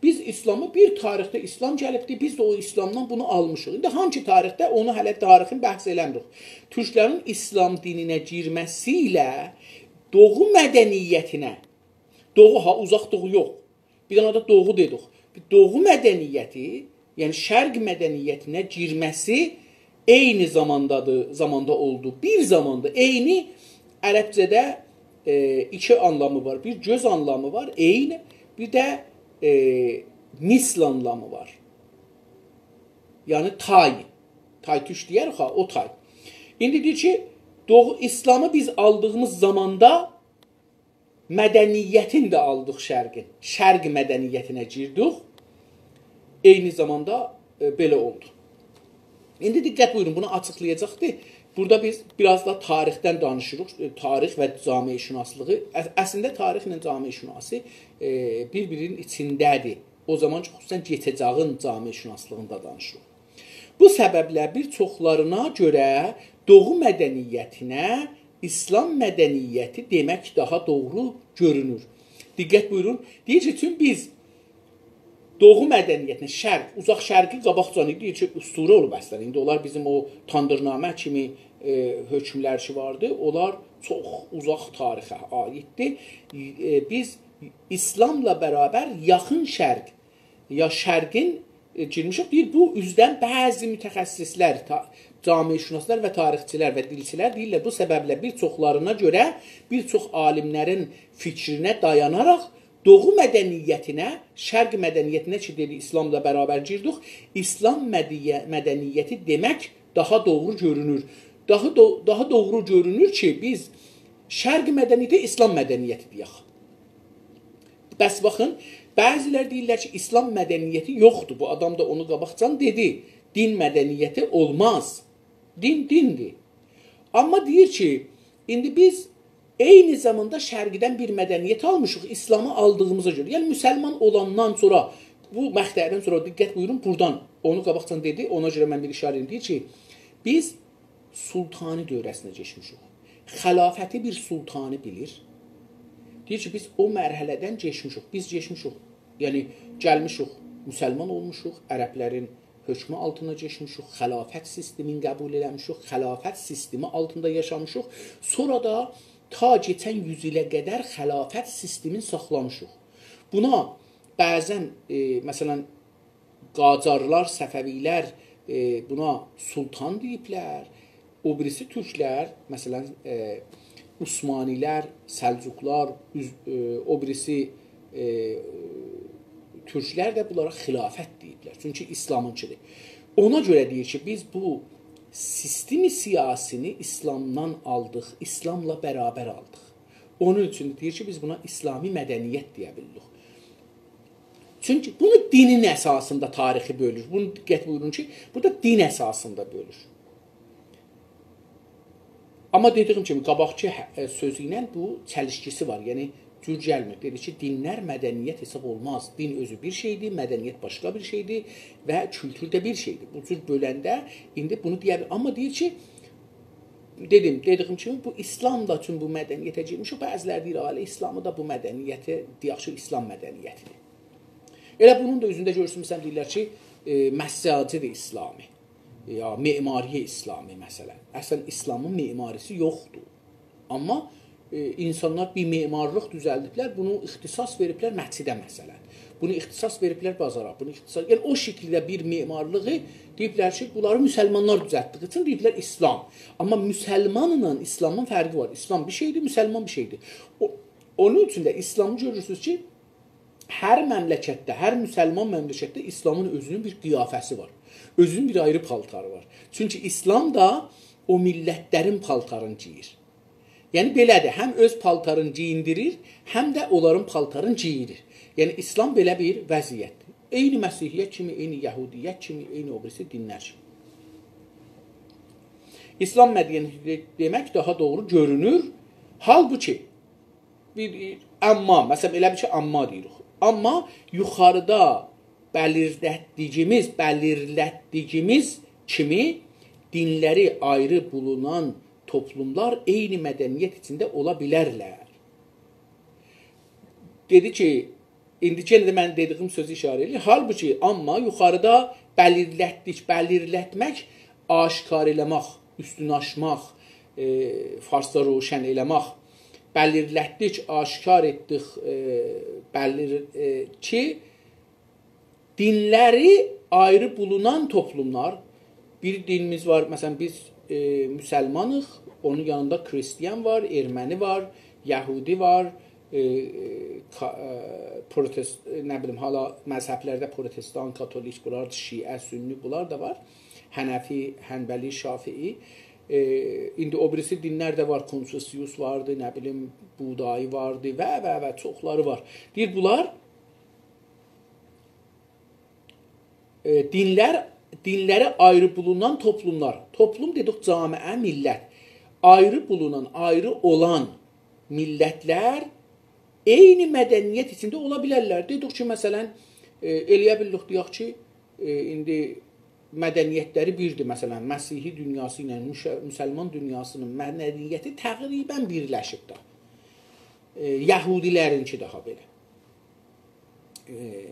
بیز ایسلامی بیر تاریخده ایسلام گلیبدی، بیز ده او ایسلامدان بونو آلمیشیق. ایندی هانسی تاریخده، اونو هله تاریخین بحث ائله‌میریک. تورکلرین ایسلام دینینه گیرمه‌سی ایله دوغو مدنیتینه، دوغو ها، اوزاق دوغو یوخ، بیر دنه ده دوغو دئدیک. دوغو مدنیتی، یعنی شرق مدنیتینه گیرمه‌سی عینی زاماندادیر، زاماندا اولدو. بیر زاماندا عینی عربجه‌ده، ائ، ایکی آنلامی وار. بیر گؤز آنلامی وار، عین، بیر ده، ائ، مثل آنلامی وار. یعنی تای. تای توش دئیه‌ریک ها، او تای. ایندی دئییر کی، دوغو ایسلامی بیز آلدیغیمیز زاماندا مدنیتین ده آلدیق شرقین. شرق مدنیتینه گیردیک. عینی زاماندا، ائ، بئله اولدو. ایندی دقت بویورون، بونو آچیقلایاجاقدیر. بورادا بیز بیر آز دا تاریخدن دانیشیریق. ائ، تاریخ و جامعه‌شناسلیغی، اص-، اصلینده تاریخ ایله جامعه‌شناسی، ائ، بیر-بیرینین ایچینده‌دیر. او زامان کی، خصوصاً کئچه‌جاغین جامعه‌شناسلیغیندا دانیشیریق. بو سببله بیر چوخلارینا گؤره دوغو مدنیتینه ایسلام مدنیتی دئمک داها دوغرو گؤرونور. دقت بویورون. دئییر کی، چون بیز دوغو مدنیتینه، شرق، اوزاق شرقی قاباقجان ایدی کی، اسطوره اولوب اصلینده. ایندی اونلار بیزیم او تاندیرنامه کیمی، ائ، حکملر کی واردی، اونلار چوخ اوزاق تاریخه عایددیر. ائ، بیز ایسلاملا برابر یاخین شرق، یا شرقین، ائ، گیرمیشیک. دئییر، بو اوزدن بعضی متخصصلر، تا-، جامعه‌شناسلار و تاریخچیلر و دیلچیلر دئییرلر، بو سببله بیر چوخلارینا گؤره، بیر چوخ عالیملرین فیکرینه دایاناراق دوغو مدنیتینه، شرق مدنیتینه کی، دئدی، ایسلاملا برابر گیردیک، ایسلام مدیه-، مدنیتی دئمک داها دوغرو گؤرونور. داها دو-، داها دوغرو گؤرونور کی، بیز شرق مدنیتی ایسلام مدنیتی دئیک. پس باخین، بعضیلر دئییرلر کی، ایسلام مدنیتی یوخدور. بو آدام دا اونو قاباقجان دئدی. دین مدنیتی اولماز. دین دیندیر. آمما دئییر کی، ایندی بیز عینی زاماندا شرقدن بیر مدنیت آلمیشیق، ایسلامی آلدیغیمیزا گؤره. یعنی، مسلمان اولاندان سونرا، بو مقطعدن سونرا، دقت بویورون، بورادان اونو قاباقجان دئدی، اونا گؤره من بیر ایشاره ائدیم. دئییر کی، بیز سلطانی دؤوره‌سینه کئچمیشیک. خلافتی بیر سلطانی بیلیر. دئییر کی، بیز او مرحله‌دن کئچمیشیک، بیز کئچمیشیک. یعنی، گلمیشیک، مسلمان اولموشوق، عربلرین حکمو آلتینا کئچمیشیک، خلافت سیستمین قبول ائله‌میشیک، خلافت سیستمی آلتیندا یاشامیشیق. سونرا دا تا کئچن یوز ایله قدر خلافت سیستمین ساخلامیشیق. بونا بعضا، ائ، مثلا، قاجارلار، صفوی‌لر، ائ، بونا سلطان دئییبلر. او بیریسی تورکلر، مثلا، ائ، عثمانی‌لر، سلجوقلار، اوز-، ائ، او بیریسی، ائ، تورکلر ده بونلارا خلافت دئییبلر. چونکی ایسلامینکیدیر. اونا گؤره دئییر کی، بیز بو سیستم سیاسینی ایسلامدان آلدیق، ایسلاملا برابر آلدیق. اونون اوچون دئییر کی، بیز بونا ایسلامی مدنیت دئیه بیلیریک. چونکی بونو دینین اساسیندا تاریخی بؤلور. بونو دقت بویورون کی، بورادا دین اساسیندا بؤلور. آمما دئدیگیم کیمی، قاباقکی هه-، ائ، سؤزو ایله بو چلیشکیسی وار. یعنی، جور گلمیر. دئدی کی، دینلر مدنیت حساب اولماز. دین اؤزو بیر شئیدیر، مدنیت باشقا بیر شئیدیر و کولتور ده بیر شئیدیر. بو جور بؤلنده ایندی بونو دئیه بیلیر. آمما دئییر کی، دئدیم، دئدیگیم کیمی، بو ایسلام دا چون بو مدنیته گیرمیشیک، بعضیلری دئییر، «آ، ائله ایسلامی دا بو مدنیته، دئیک کی، ایسلام مدنیتیدیر.» ائله بونون دا اوزونده گؤرورسون، مثلا، دئییرلر کی، ائ، مساجد اسلامی، یا معماری اسلامی، مثلا. اصلا، ایسلامین معماریسی یوخدور. آمما، ائ، اینسانلار بیر معمارلیق دوزلدیبلر، بونو اختصاص وئریبلر مسجده، مثلا. بونو اختصاص وئریبلر بازارا، بونو اختصاص، یعنی او شکیلده بیر معمارلیغی دئییبلر کی، بونلاری مسلمانلار دوزلتدیگی اوچون دئییبلر ایسلام. آمما مسلمانلا ایسلامین فرقی وار. ایسلام بیر شئیدیر، مسلمان بیر شئیدیر. او، اونون اوچون ده ایسلامی گؤرورسونوز کی، هر مملکتده، هر مسلمان مملکتده ایسلامین اؤزونون بیر قیافه‌سی وار. اؤزونون بیر آیری پالتاری وار. چونکی ایسلام دا او میللتلرین پالتارینی گئییر. یعنی بئله‌دیر، هم اؤز پالتارینی گئییندیریر، هم ده اونلارین پالتارینی گئییریر. یعنی ایسلام بئله بیر وضعیتدیر. عینی مسیحیت کیمی، عینی یهودیت کیمی، عینی او بیریسی دینلر کیمی. ایسلام مدنیتی دئمک داها دوغرو گؤرونور. حالبوکی بیر، آمما، مثلا، ائله بیل کی، آمما دئییریک. آمما یوخاریدا بلیرلتدیگیمیز، بلیرلتدیگیمیز کیمی دینلری آیری بولونان توپلوملار عینی مدنیت ایچینده اولا بیلرلر. دئدی کی، ایندی یئنه ده من دئدیگیم سؤزو ایشاره ائله‌ییر. حالبوکی، آمما یوخاریدا بلیرلتدیک، بلیرلتمک، آشکار ائله‌مک، اوستون آچماق، ائ، فارسدا روشن ائله‌مک. بلیرلتدیک، آشکار ائتدیک، ائ، بلیر-، ائ، کی، دینلری آیری بولونان توپلوملار، بیر دینیمیز وار، مثلا، بیز، ائ، مسلمانیق، اونون یانیندا کریستیان وار، ارمنی وار، یهودی وار، ائ، کا-، ائ، پروتست-، نه بیلیم، حالا مذهبلرده پروتستان، کاتولیک، بونلار، شیعه، سنی، بونلار دا وار. حنفی، حنبلی، شافعی. ائ، ایندی او بیریسی دینلر ده وار، کنفوسیوس واردی، نه بیلیم، بودایی واردی و، و، و چوخلاری وار. دئییر، بونلار ائ، دینلر، دینلری آیری بولونان توپلوملار. توپلوم دئدیک، جامعه، میللت. آیری بولونان، آیری اولان میللتلر عینی مدنیت ایچینده اولا بیلرلر. دئدیک کی، مثلا، ائ، ائله‌یه بیلدیک، دئیک کی، ائ، ایندی مدنیتلری بیردیر، مثلا، مسیحی دونیاسی ایله موش-، مسلمان دونیاسینین مدنیتی تقریبا بیرلشیب ده. ائ، یهودیلرینکی داها بئله. ائ،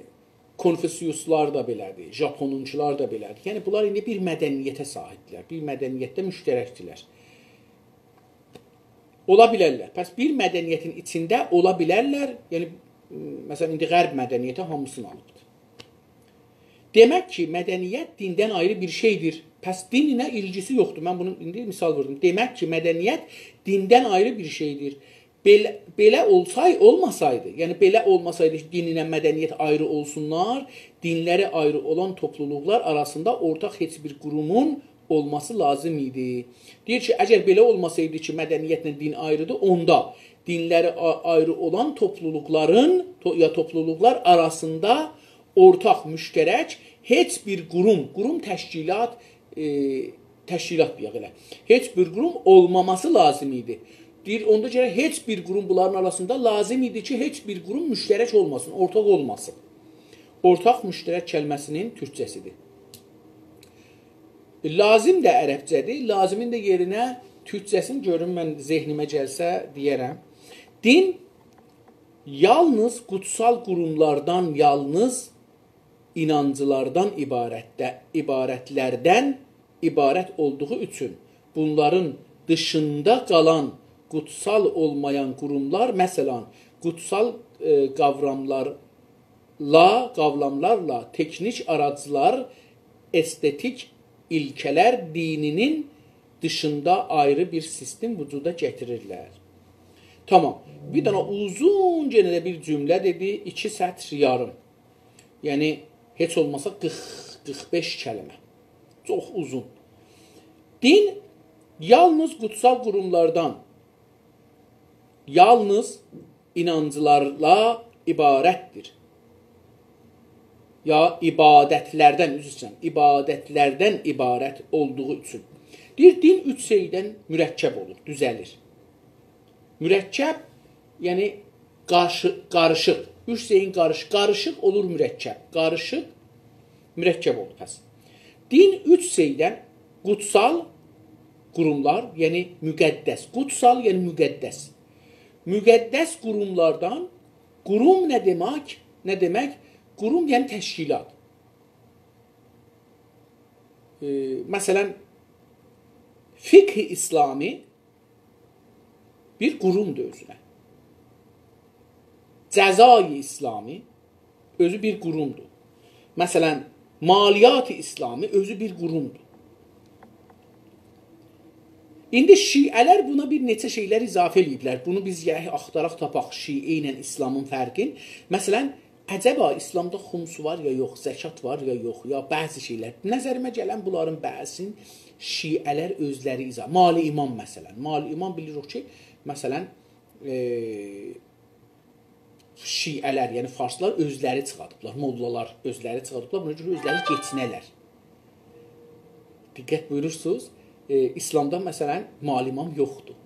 کنفوسیوسلار دا بئله‌دیر، ژاپونونچولار دا بئله‌دیر. یعنی، بونلار ایندی بیر مدنیته صاحیبدیرلر، بیر مدنیتده مشترکدیرلر. اولا بیلرلر. پس بیر مدنیتین ایچینده اولا بیلرلر. یعنی، م، مثلا، ایندی غرب مدنیتی هامیسینی آلیبدیر. دئمک کی، مدنیت دیندن آیری بیر شئیدیر. پس دینله ایلگیسی یوخدور. من بونو ایندی مثال ووردوم. دئمک کی، مدنیت دیندن آیری بیر شئیدیر. بئله، بئله اولسای-، اولماسایدی، یعنی بئله اولماسایدی کی، دین ایله مدنیت آیری اولسونلار، دینلری آیری اولان توپلولوقلار آراسیندا اورتاق هئچ بیر قورومون اولماسی لازیم ایدی. دئییر کی، اگر بئله اولماسایدی کی، مدنیتله دین آیریدیر، اوندا دینلری آ-، آیری اولان توپلولوقلارین، تو-، یا توپلولوقلار آراسیندا اورتاق، مشترک هئچ بیر قوروم، قوروم، تشکیلات، ائ، تشکیلات دئیک ائله، هئچ بیر قوروم اولماماسی لازیم ایدی. دئییر، اوندا گرک هئچ بیر قوروم بونلارین آراسیندا لازیم ایدی کی، هئچ بیر قوروم مشترک اولماسین، اورتاق اولماسین. اورتاق مشترک کلمه‌سینین تورکجه‌سیدیر. لازیم ده عربجه‌دیر. لازیمین ده یئرینه تورکجه‌سینی گؤروم، من ذهنیمه گلسه دئیه‌رم. دین یالنیز قوتسال قوروملاردان، یالنیز اینانجلاردان عبارتده، عبارتلردن عبارت اولدوغو اوچون بونلارین دیشیندا قالان قوتسال اولمایان قوروملار، مثلا، قوتسال، ائ، قاوراملار، لا، قاوراملارلا تکنیک آراجلار، استتیک ایلکه‌لر دینینین دیشیندا آیری بیر سیستم وجودا گتیریرلر. تامام. بیر دنه اوزون، یئنه ده بیر جمله دئدی، ایکی سطر یاریم. یعنی، هئچ اولماسا قیرخ، قیرخ بئش کلمه. چوخ اوزون. دین یالنیز قوتسال قوروملاردان، یالنیز اینانجلارلا عبارتدیر. یا عبادتلردن، عذر ایسته‌ییرم، عبادتلردن عبارت اولدوغو اوچون. دئییر، دین اوچ شئیدن مرکب اولور، دوزه‌لیر. مرکب، یعنی قارشی-، قاریشیق. اوچ شئیین قاریش-، قاریشیق اولور مرکب. قاریشیق، مرکب اولور پس. دین اوچ شئیدن، قوتسال قوروملار، یعنی مقدس. قوتسال، یعنی مقدس. مقدس قوروملاردان، قوروم نه دئمک؟ نه دئمک؟ قوروم، یعنی تشکیلات. ائ، مثلا، فقه اسلامی بیر قورومدور اؤزونه. جزای اسلامی اؤزو بیر قورومدور. مثلا، مالیات اسلامی اؤزو بیر قورومدور. ایندی شیعه‌لر بونا بیر نئچه شئیلر اضافه ائله‌ییبلر. بونو بیز گرک آختاراق تاپاق، شیعه ایله اسلامین فرقین. مثلا، عجبا اسلامدا خمس وار یا یوخ، زکات وار یا یوخ، یا بعضی شئیلر. نظریمه گلن بونلارین بعضی‌سین شیعه‌لر اؤزلری ایضاح-، مال امام مثلا. مال امام بیلیریک کی، مثلا، ائ، شیعه‌لر، یعنی فارسلار اؤزلری چیخادیبلار، موللالار اؤزلری چیخادیبلار، بونا گؤره اؤزلری گئچینه‌لر. دقت بویورورسونوز، ائ، اسلامدا مثلا مال امام یوخدور.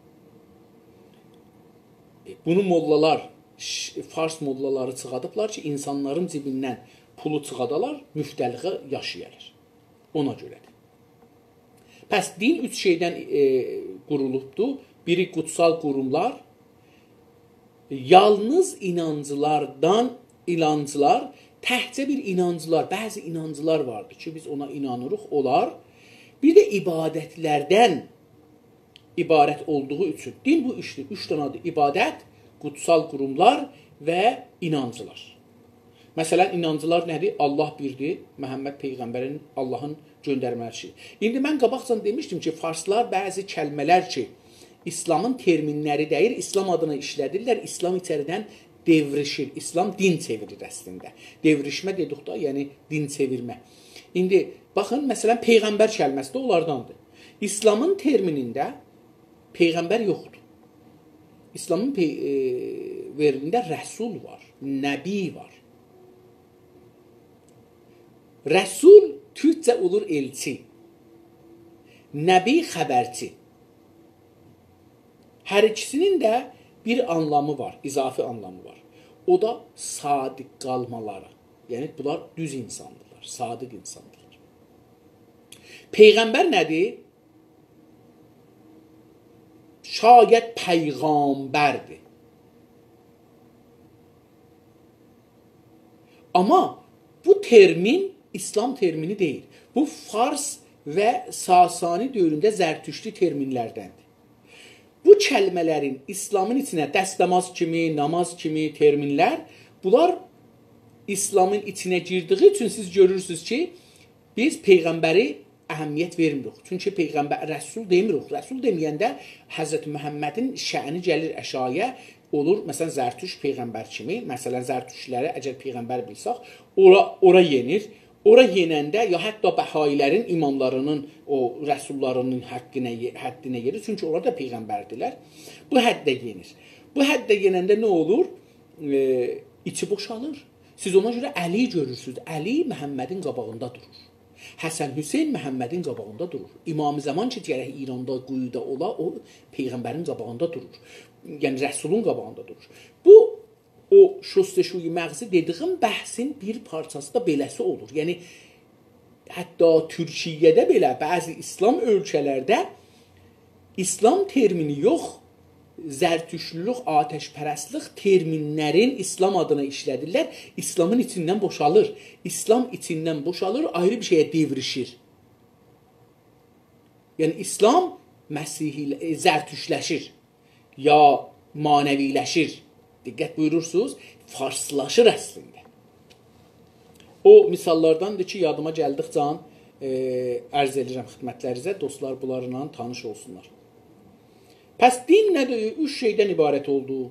ائ، بونو موللالار، ش-، فارس موللالاری چیخادیبلار کی، اینسانلارین جیبیندن پولو چیخادالار، مفته‌لیغی یاشایالار. اونا گؤره‌دیر. پس دین اوچ شئیدن، ائ، قورولوبدور. بیری قوتسال قوروملار، یالنیز اینانجلاردان، اینانجلار، تکجه بیر اینانجلار، بعضی اینانجلار واردیر کی، بیز اونا اینانیریق، اونلار. بیر ده عبادتلردن عبارت اولدوغو اوچون. دین بو اوچدور، اوچ دنه‌دیر: عبادت، قوتسال قوروملار و اینانجلار. مثلا، اینانجلار نه‌دیر؟ الله بیردیر، محمد پیغمبرین، اللهین گؤندرمه‌سی. ایندی من قاباقجان دئمیشدیم کی، فارسلار بعضی کلمه‌لر کی، اسلامین ترمینلری دئییل، اسلام آدینا ایشله‌دیرلر، اسلام ایچریدن دئوریشیر. اسلام دین چئویریر اصلینده. دئوریشمه دئدیک دا، یعنی دین چئویرمه. ایندی باخین، مثلا، پیغمبر کلمه‌سی ده اونلارداندیر. اسلامین ترمینینده پیغمبر یوخدور. اسلامین پی-، ائ، وئریلینده رسول وار، نبی وار. رسول تورکجه اولور ائلچی، نبی خبرچی. هر ایکیسینین ده بیر آنلامی وار، اضافی آنلامی وار. او دا صادق قالمالاری. یعنی، بونلار دوز اینساندیرلار، صادق اینساندیرلار. پیغمبر نه‌دیر؟ شاید پیغامبردیر. آمما بو ترمین ایسلام ترمینی دئییل. بو فارس و ساسانی دؤورونده زرتشتی ترمینلردندیر. بو کلمه‌لرین ایسلامین ایچینه، دستماز کیمی، نماز کیمی ترمینلر، بونلار ایسلامین ایچینه گیردیگی اوچون سیز گؤرورسونوز کی، بیز پیغمبری اهمیت وئرمیریک. چونکی پیغمبر، رسول دئمیریک. رسول دئمه‌ینده حضرت محمدین شأنی گلیر آشاغییا، اولور، مثلا، زرتشت پیغمبر کیمی. مثلا، زرتشتلری اگر پیغمبر بیلسک، اورا، اورا یئنیر. اورا یئننده یا حتی بهائی‌لرین اماملارینین، او رسوللارینین حقینه، حدینه یئنیر. چونکی اونلار دا پیغمبردیلر. بو حده یئنیر. بو حده یئننده نه اولور؟ ائ، ایچی بوشالیر. سیز اونا گؤره علی گؤرورسونوز. علی محمدین قاباغیندا دورور. حسن حسین محمدین قاباغیندا دورور. امام زمان کی، گرک ایراندا، قویودا اولا، او پیغمبرین قاباغیندا دورور. یعنی، رسولون قاباغیندا دورور. بو، او شستشوی مغزی دئدیگیم بحثین بیر پارچاسی دا بئله‌سی اولور. یعنی، حتی تورکیه‌ده بئله بعضی ایسلام اؤلکه‌لرده ایسلام ترمینی یوخ، زرتشتلولوک، آتش‌پرستلیک ترمینلرین ایسلام آدینا ایشله‌دیرلر. ایسلامین ایچیندن بوشالیر. ایسلام ایچیندن بوشالیر، آیری بیر شئیه دئوریشیر. یعنی، ایسلام مسیحی، ائ، زرتشتلشیر. یا معنوی‌لشیر. دقت بویورورسونوز، فارسلاشیر اصلینده. او مثاللارداندیر کی، یادیما گلدیکجه، ائ، عرض ائدیرم خدمتلرینیزه، دوستلار بونلارلا تانیش اولسونلار. پس دین نه‌دیر؟ اوچ شئیدن عبارت اولدو.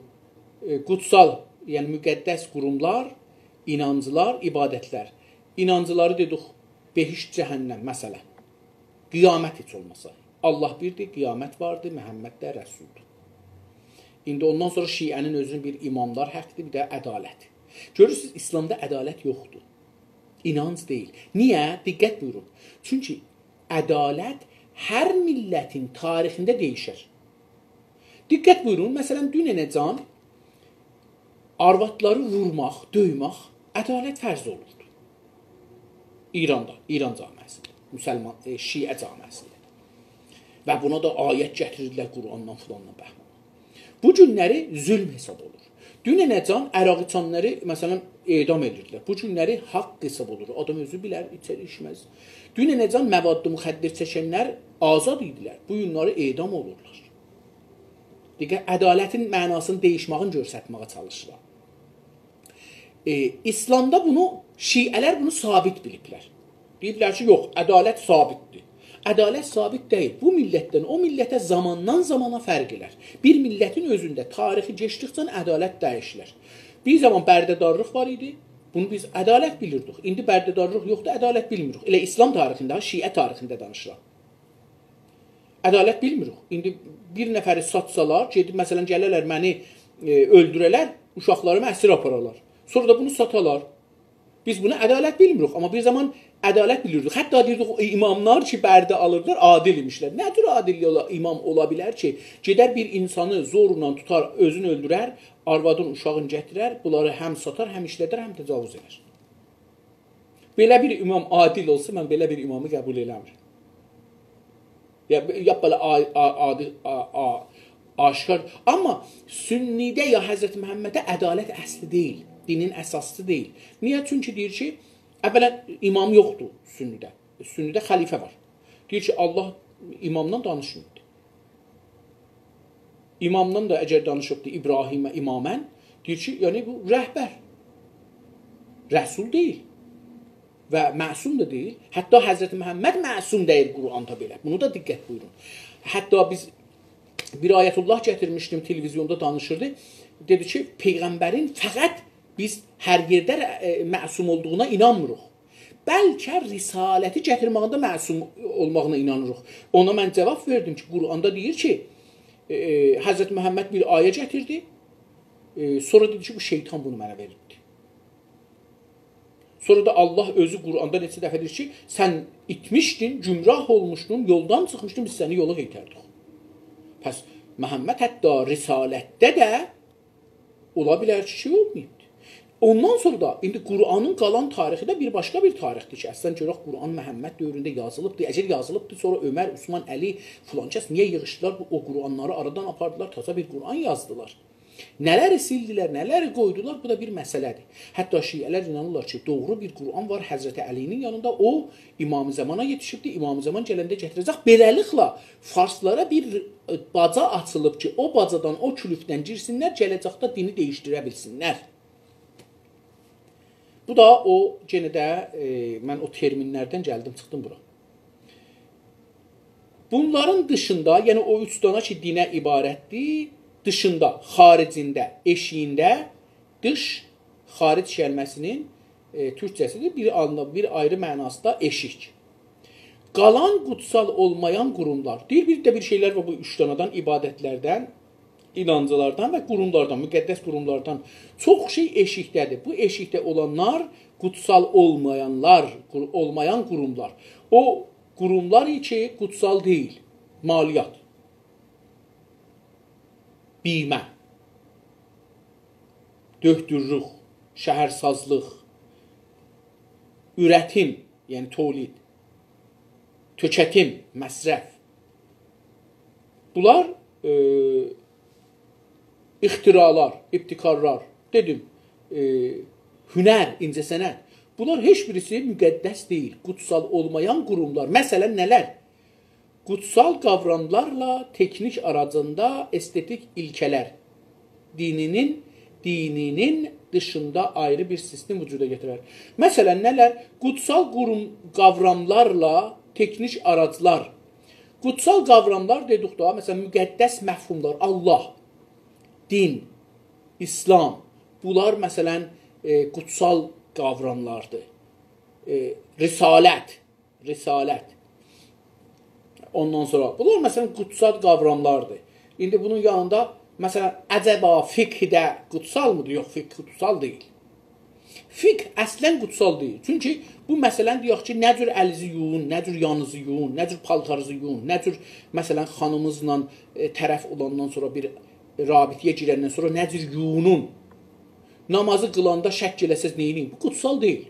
ائ، قوتسال، یعنی مقدس قوروملار، اینانجلار، عبادتلر. اینانجلاری دئدیک، بهشت، جهنم، مثلا. قیامت هئچ اولماسا. الله بیردیر، قیامت واردیر، محمد ده رسولدور. ایندی اوندان سونرا شیعه‌نین اؤزونون بیر اماملار حقی‌دیر، بیر ده عدالت. گؤرورسونوز، ایسلامدا عدالت یوخدور. اینانج دئییل. نییه؟ دقت بویورون. چونکی عدالت هر میللتین تاریخینده دییشر. دقت بویورون، مثلا، دونه‌نه‌جان آروادلاری وورماق، دؤیمک عدالت فرض اولوردو. ایراندا، ایران جامعه‌سینده، مسلمان، ائ، شیعه جامعه‌سینده. و بونا دا آیت گتیریرلر قرآندان فلاندان، بهمان. بو گونلری ظلم حساب اولور. دونه‌نه‌جان عرق ایچنلری، مثلا، اعدام ائدیردیلر. بو گونلری حق حساب اولور. آدام اؤزو بیلر، ایچر، ایچمز. دونه‌نه‌جان مواد مخدر چکنلر آزاد ایدیلر. بو گونلری اعدام اولورلار. دقت، عدالتین معناسینی دییشماغین گؤرستمه‌یه چالیشیرام. ائ، ایسلامدا بونو، شیعه‌لر بونو ثابت بیلیبلر. دئییبلر کی، یوخ، عدالت ثابتدیر. عدالت ثابت دئییل. بو میللتدن او میللته زاماندان زامانا فرق ائلر. بیر میللتین اؤزونده تاریخی کئچدیکجه عدالت دییشیلر. بیر زامان برده‌دارلیق وار ایدی. بونو بیز عدالت بیلیردیک. ایندی برده‌دارلیق یوخدور، عدالت بیلمیریک. ائله ایسلام تاریخینده، شیعه تاریخینده دانیشیرام. عدالت بیلمیریک. ایندی بیر نفری ساتسالار، گئدیب، مثلا، گلرلر منی، ائ، اؤلدوره‌لر، اوشاقلاریمی اسیر آپارالار. سونرا دا بونو ساتالار. بیز بونو عدالت بیلمیریک، آمما بیر زامان عدالت بیلیردیک. حتی دئییردیک، او اماملار کی، برده آلیردیلار، عادل ایمیشلر. نه جور عادل اولا، امام اولا بیلر کی، گئدر بیر اینسانی زورلا توتار، اؤزونو اؤلدورر، آروادین، اوشاغین گتیرر، بونلاری هم ساتار، هم ایشلدر، هم تجاوز ائدر. بئله بیر امام عادل اولسا، من بئله بیر امامی قبول ائله‌میرم. یا، یا بئله آ-، آ-، عادل، آ-، آ-، آشکار. آمما سنی‌ده یا حضرت محمدده عدالت اصلی دئییل، دینین اساسی دئییل. نییه؟ چونکی دئییر کی، اولا امام یوخدور سنی‌ده. سنی‌ده خلیفه وار. دئییر کی، الله امامدان دانیشماییبدی. امامدان دا اگر دانیشیبدی، ابراهیم اماماً، دئییر کی، یعنی بو رهبر. رسول دئییل. و معصوم دا دئییل. حتی حضرت محمد معصوم دئییل قرآندا بئله. بونو دا دقت بویورون. حتی بیز بیر آیت‌الله گتیرمیشدیم، تلویزیوندا دانیشیردی. دئدی کی، پیغمبرین فقط بیز هر یئرده، ائ، معصوم اولدوغونا اینانمیریق. بلکه رسالتی گتیرمه‌یینده معصوم اولماغینا اینانیریق. اونا من جواب وئردیم کی، قرآندا دئییر کی، ائ، ائ، حضرت محمد بیر آیه گتیردی، ائ، سونرا دئدی کی، بو شیطان بونو منه وئریبدی. سونرا دا الله اؤزو قرآندا نئچه دفعه دئییر کی، سن ایتمیشدین، گمراه اولموشدون، یولدان چیخمیشدین، بیز سنی یولا قئیتردیک. پس محمد حتی رسالتده ده اولا بیلر کی، شئی اولماییبدی. اوندان سونرا دا ایندی قرآنین قالان تاریخی ده بیر باشقا بیر تاریخدیر کی، اصلاً گؤرک قرآن محمد دؤورونده یازیلیبدی. اگر یازیلیبدی، سونرا عمر، عثمان، علی، فلان کس نییه ییغیشدیلار، بو، او قرآنلاری آرادان آپاردیلار، تازا بیر قرآن یازدیلار؟ نه‌لری سیلدیلر، نه‌لری قویدولار، بو دا بیر مسئله‌دیر. حتی شیعه‌لر اینانیرلار کی، دوغرو بیر قرآن وار حضرت علی‌نین یانیندا، او امام زمانا یئتیشیبدیر، امام زمان گلنده گتیره‌جک. بئله‌لیکله، فارسلارا بیر، ائ، باجا آچیلیب کی، او باجادان، او کولوفدن گیرسینلر، گله‌جکده دینی دییشدیره بیلسینلر. بو دا او، یئنه ده، ائ، من او ترمینلردن گلدیم، چیخدیم بورا. بونلارین دیشیندا، یعنی او اوچ دانا کی، دینه عبارتدیر، دیشیندا، خارجینده، ائشیگینده، دیش، خارج کلمه‌سینین، ائ، تورکجه‌سیدیر، بیر آنلا-، بیر آیری معناسی دا ائشیک. قالان قوتسال اولمایان قوروملار. دئییر، بیر ده بیر شئیلر وار بو اوچ دانادان، عبادتلردن، اینانجلاردان و قوروملاردان، مقدس قوروملاردان. چوخ شئی ائشیکده‌دیر. بو ائشیکده اولانلار قوتسال اولمایانلار، قور-، اولمایان قوروملار. او قوروملار کی، قوتسال دئییل. مالیات، بیمه، دؤکتورلوک، شهرسازلیق، اورتیم، یعنی تولید، توکتیم، مصرف. بونلار، ائ، اختراعلار، ابتکارلار، دئدیم، ائ، هنر، اینجه‌صنعت. بونلار هئچ بیریسی مقدس دئییل، قوتسال اولمایان قوروملار. مثلا، نه‌لر؟ قوتسال قاوراملارلا تکنیک آراجیندا استتیک ایلکه‌لر. دینینین، دینینین دیشیندا آیری بیر سیستم وجودا گتیرر. مثلا، نه‌لر؟ قوتسال قوروم، قاوراملارلا تکنیک آراجلار. قوتسال قاوراملار دئدیک دا، مثلا، مقدس مفهوملار، الله، دین، اسلام، بونلار، مثلا، ائ، قوتسال قاوراملاردیر. ائ، رسالت، رسالت. اوندان سونرا، بونلار، مثلا، قوتسال قاوراملاردیر. ایندی بونون یانیندا، مثلا، عجبا فقه ده قوتسالمیدیر؟ یوخ، فقه قوتسال دئییل. فقه اصلا قوتسال دئییل. چونکی بو، مثلا، دئیک کی، نه جور الیزی یویون، نه جور یانیزی یویون، نه جور پالتاریزی یویون، نه جور، مثلا، خانیمیزلا، ائ، طرف اولاندان سونرا، بیر رابطه‌یه گیرندن سونرا نه جور یویونون، نامازی قیلاندا شک ائله‌سز نئینین؟ بو قوتسال دئییل.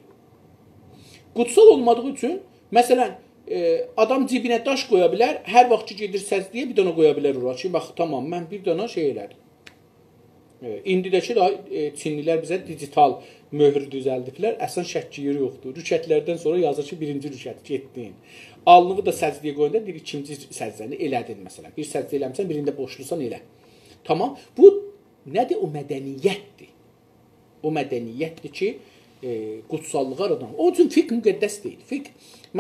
قوتسال اولمادیغی اوچون، مثلا، ائ، آدام جیبینه داش قویا بیلر، هر واخت کی گئدیر سجده‌یه بیر دنه قویا بیلر اورا کی، باخ، تامام، من بیر دنه شئی ائله‌دیم. ائ، ایندی ده کی، دا، ائ، چینلی‌لر بیزه دیجیتال مؤهور دوزلدیبلر. اصلا شک یئری یوخدور. رکعتلردن سونرا یازیر کی، بیرینجی رکعت گئتدین. آلنیوی دا سجده‌یه قویاندا دئییر، ایکینجی سجده‌نی ائله‌دین، مثلا. بیر سجده ائله‌میسن، بیرینده بوشلوسان، ائله. تامام. بو نه‌دیر؟ او مدنیتدیر. او مدنیتدیر کی، ائ، قوتساللیغی آرادان. اونون اوچون فقه مقدس دئییل. فقه،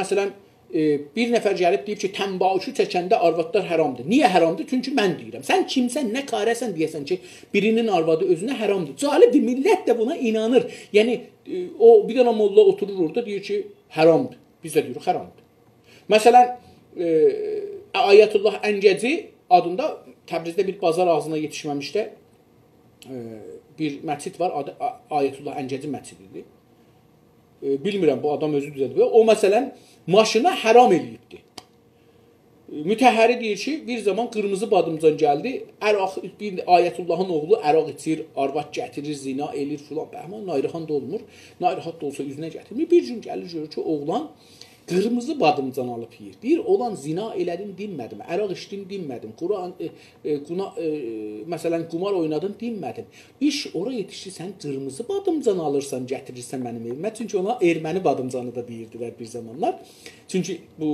مثلا، ائ، بیر نفر گلیب دئییب کی، تنباکو چکنده آروادلار حرامدیر. نییه حرامدیر؟ چونکی من دئییرم. سن کیمسن، نه کاره‌سن دئیه‌سن کی، بیرینین آروادی اؤزونه حرامدیر. جالبدیر، میللت ده بونا اینانیر. یعنی، ائ، او بیر دنه موللا اوتورور اورادا، دئییر کی، حرامدیر. بیز ده دئییریک، حرامدیر. مثلا، ائ، آیت‌الله انگجی آدیندا تبریزده بیر بازار آغزینا یئتیشمه‌میشده، ائ، بیر مسجد وار، آدی آ-، آیت‌الله انگجی مسجدی‌دیر. ائ، بیلمیرم، بو آدام اؤزو دوزلدیب. او، مثلا، ماشینا حرام ائله‌ییبدی. ائ، مطهری دئییر کی، بیر زامان قیرمیزی بادیمجان گلدی، عراق، بیر آیت‌اللهین اوغلو عراق ایچیر، آرواد گتیریر، زنا ائله‌ییر فلان، بهمان، ناراحت دا اولمور. ناراحت دا اولسا، اوزونه گتیرمیر. بیر گون گلیر، گؤرور کی، اوغلان قیرمیزی بادیمجان آلیب یئییر. دئییر، «اولان، زنا ائله‌دین دئمه‌دیم، عراق ایچدین دئمه‌دیم، قرآن، ائ، ائ، قونا-، ائ، مثلا، قمار اوینادین دئمه‌دیم. ایش اورا یئتیشدی، سن قیرمیزی بادیمجان آلیرسان، گتیریرسن منیم ائویمه.» چونکی اونا ارمنی بادیمجانی دا دئییردیلر بیر زامانلار. چونکی بو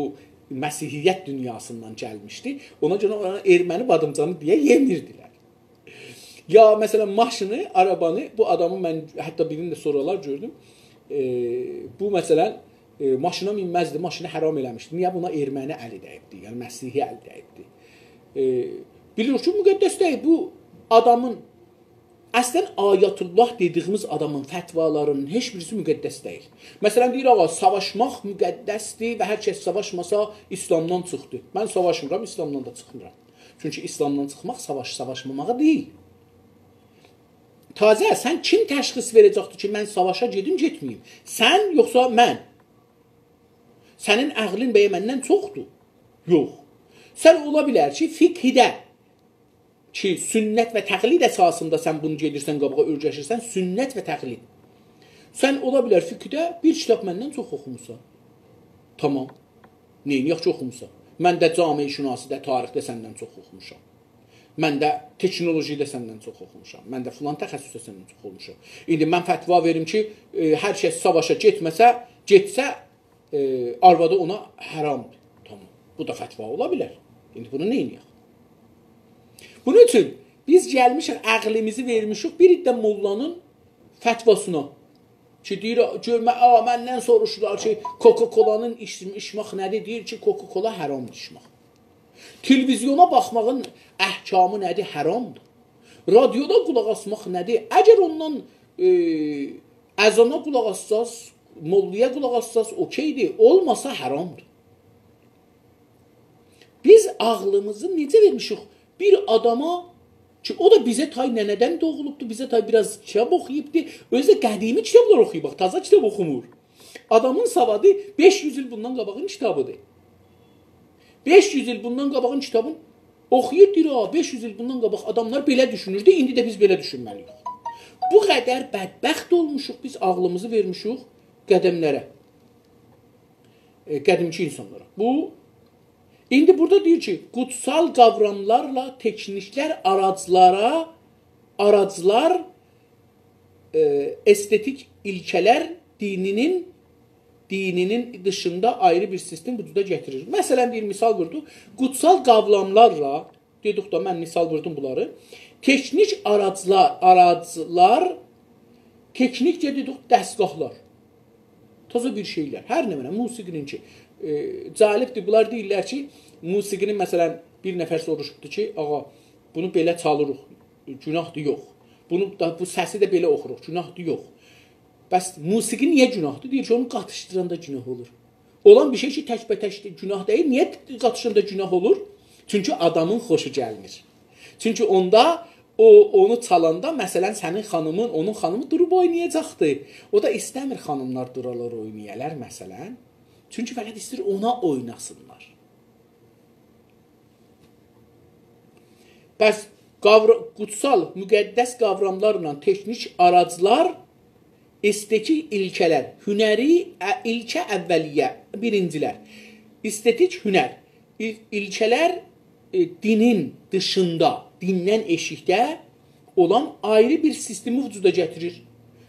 مسیحیت دونیاسیندان گلمیشدی. اونا گؤره اونا ارمنی بادیمجانی دئیه یئمیردیلر. یا، مثلا، ماشینی، آرابانی، بو آدامی من حتی بیرینده سورالار گؤردوم. ائ، بو، مثلا، ائ، ماشینا مینمزدی، ماشینی حرام ائله‌میشدی. نییه؟ بونا ارمنی الی دَییبدی، یعنی مسیحی الی دَییبدی. ائ، بیلیر کی، مقدس دئییل. بو آدامین، اصلا، آیت‌الله دئدیگیمیز آدامین فتوالارینین هئچ بیریسی مقدس دئییل. مثلا، دئییر، آغا، ساواشماق مقدسدیر و هر کس ساواشماسا، ایسلامدان چیخدی. من ساواشمیرام، ایسلامدان دا چیخمیرام. چونکی ایسلامدان چیخماق ساواش ساواشماماغی دئییل. تازه سن کیم تشخیص وئره‌جکدیر کی، من ساواشا گئدیم، گئتمه‌ییم؟ سن، یوخسا من؟ سنین عقلین بیر مندن چوخدور؟ یوخ. سن، اولا بیلر کی، فقهده کی، سنت و تقلید اساسیندا سن بونو گئدیرسن، قاباغا اؤرگشیرسن، سنت و تقلید. سن، اولا بیلر، فقهده بیر کیتاب مندن چوخ اوخوموسان. تامام. نئینیه‌ک کی، اوخوموسان؟ من ده جامعه‌شناسی‌ده، تاریخده سندن چوخ اوخوموشام. من ده تکنولوژی‌ده سندن چوخ اوخوموشام. من ده فلان تخصصده سندن چوخ اوخوموشام. ایندی من فتوا وئریم کی، ائ، هر کس ساواشا گئتمه‌سه، گئتسه، ائ، آروادی اونا حرامدیر. تامام. بو دا فتوا اولا بیلر. ایندی بونو نئینیه‌ک؟ بونون اوچون بیز گلمیشیک، عقلیمیزی وئرمیشیک بیر عده موللانین فتواسینا. کی، دئییر، گؤرمه، آ، مندن سوروشورلار کی، کوکاکولانین ایچ-، ایچمک نه‌دیر؟ دئییر کی، کوکاکولا حرامدیر ایچمک. تلویزیونا باخماغین احکامی نه‌دیر؟ حرامدیر. رادیودا قولاق آسماق نه‌دیر؟ اگر اوندان، ائ، اذانا قولاق آسساز، موللایا قولاق آسساز، اوکئیدیر. اولماسا حرامدیر. بیز عقلیمیزی نئجه وئرمیشیک بیر آداما کی، او دا بیزه تای ننه‌دن دوغولوبدو، بیزه تای بیر آز کیتاب اوخویوبدو. اؤزو ده قدیمی کیتابلار اوخویوب، باخ، تازا کیتاب اوخومور. آدامین سوادی بئش یوز ایل بوندان قاباغین کیتابیدیر. بئش یوز ایل بوندان قاباغین کیتابین اوخویور، دئییر، «آ، بئش یوز ایل بوندان قاباق آداملار بئله دوشونوردو، ایندی ده بیز بئله دوشونمه‌لی‌ییک.» بو قدر بدبخت اولموشوق، بیز عقلیمیزی وئرمیشیک قدیملره. ائ، قدیمکی اینسانلارا. بو، ایندی بورادا دئییر کی، قوتسال قاوراملارلا تکنیکلر آراجلارا، آراجلار، ائ، استتیک ایلکه‌لر دینینین، دینینین دیشیندا آیری بیر سیستم وجودا گتیریر. مثلا، دئییر، مثال ووردو، قوتسال قاوراملارلا، دئدیک دا، من مثال ووردوم بونلاری. تکنیک آراجلار، آراجلار، تکنیک ده دئدیک، دستگاهلار. تازا بیر شئیلر. هر نمنه، موسیقی‌نین کی، ائ، جالبدیر. بونلار دئییرلر کی، موسیقی‌نین، مثلا، بیر نفر سوروشوبدو کی، «آغا، بونو بئله چالیریق، گوناهدیر، یوخ. بونو دا، بو سسی ده بئله اوخوروق، گوناهدیر، یوخ.» بس موسیقی نییه گوناهدیر؟ دئییر کی، اونو قاتیشدیراندا گوناه اولور. اولان بیر شئی کی، تک‌به‌تک گوناه دئییل. نییه قاتیشاندا گوناه اولور؟ چونکی آدامین خوشو گلمیر. چونکی اوندا او، اونو چالاندا، مثلا، سنین خانیمین، اونون خانیمی دوروب اوینایاجاقدی. او دا ایسته‌میر خانیملار دورالار، اوینایالار، مثلا. چونکی فقط ایسته‌ییر اونا اویناسینلار. پس قاورا-، قوتسال، مقدس قاوراملارلا تکنیک آراجلار، استتیک ایلکه‌لر، هنری، ا-، ایلکه اولیه، بیرینجیلر، استتیک هنر، ایل-، ایلکه‌لر، ائ، دینین دیشیندا، دیندن ائشیکده اولان آیری بیر سیستمی وجودا گتیریر.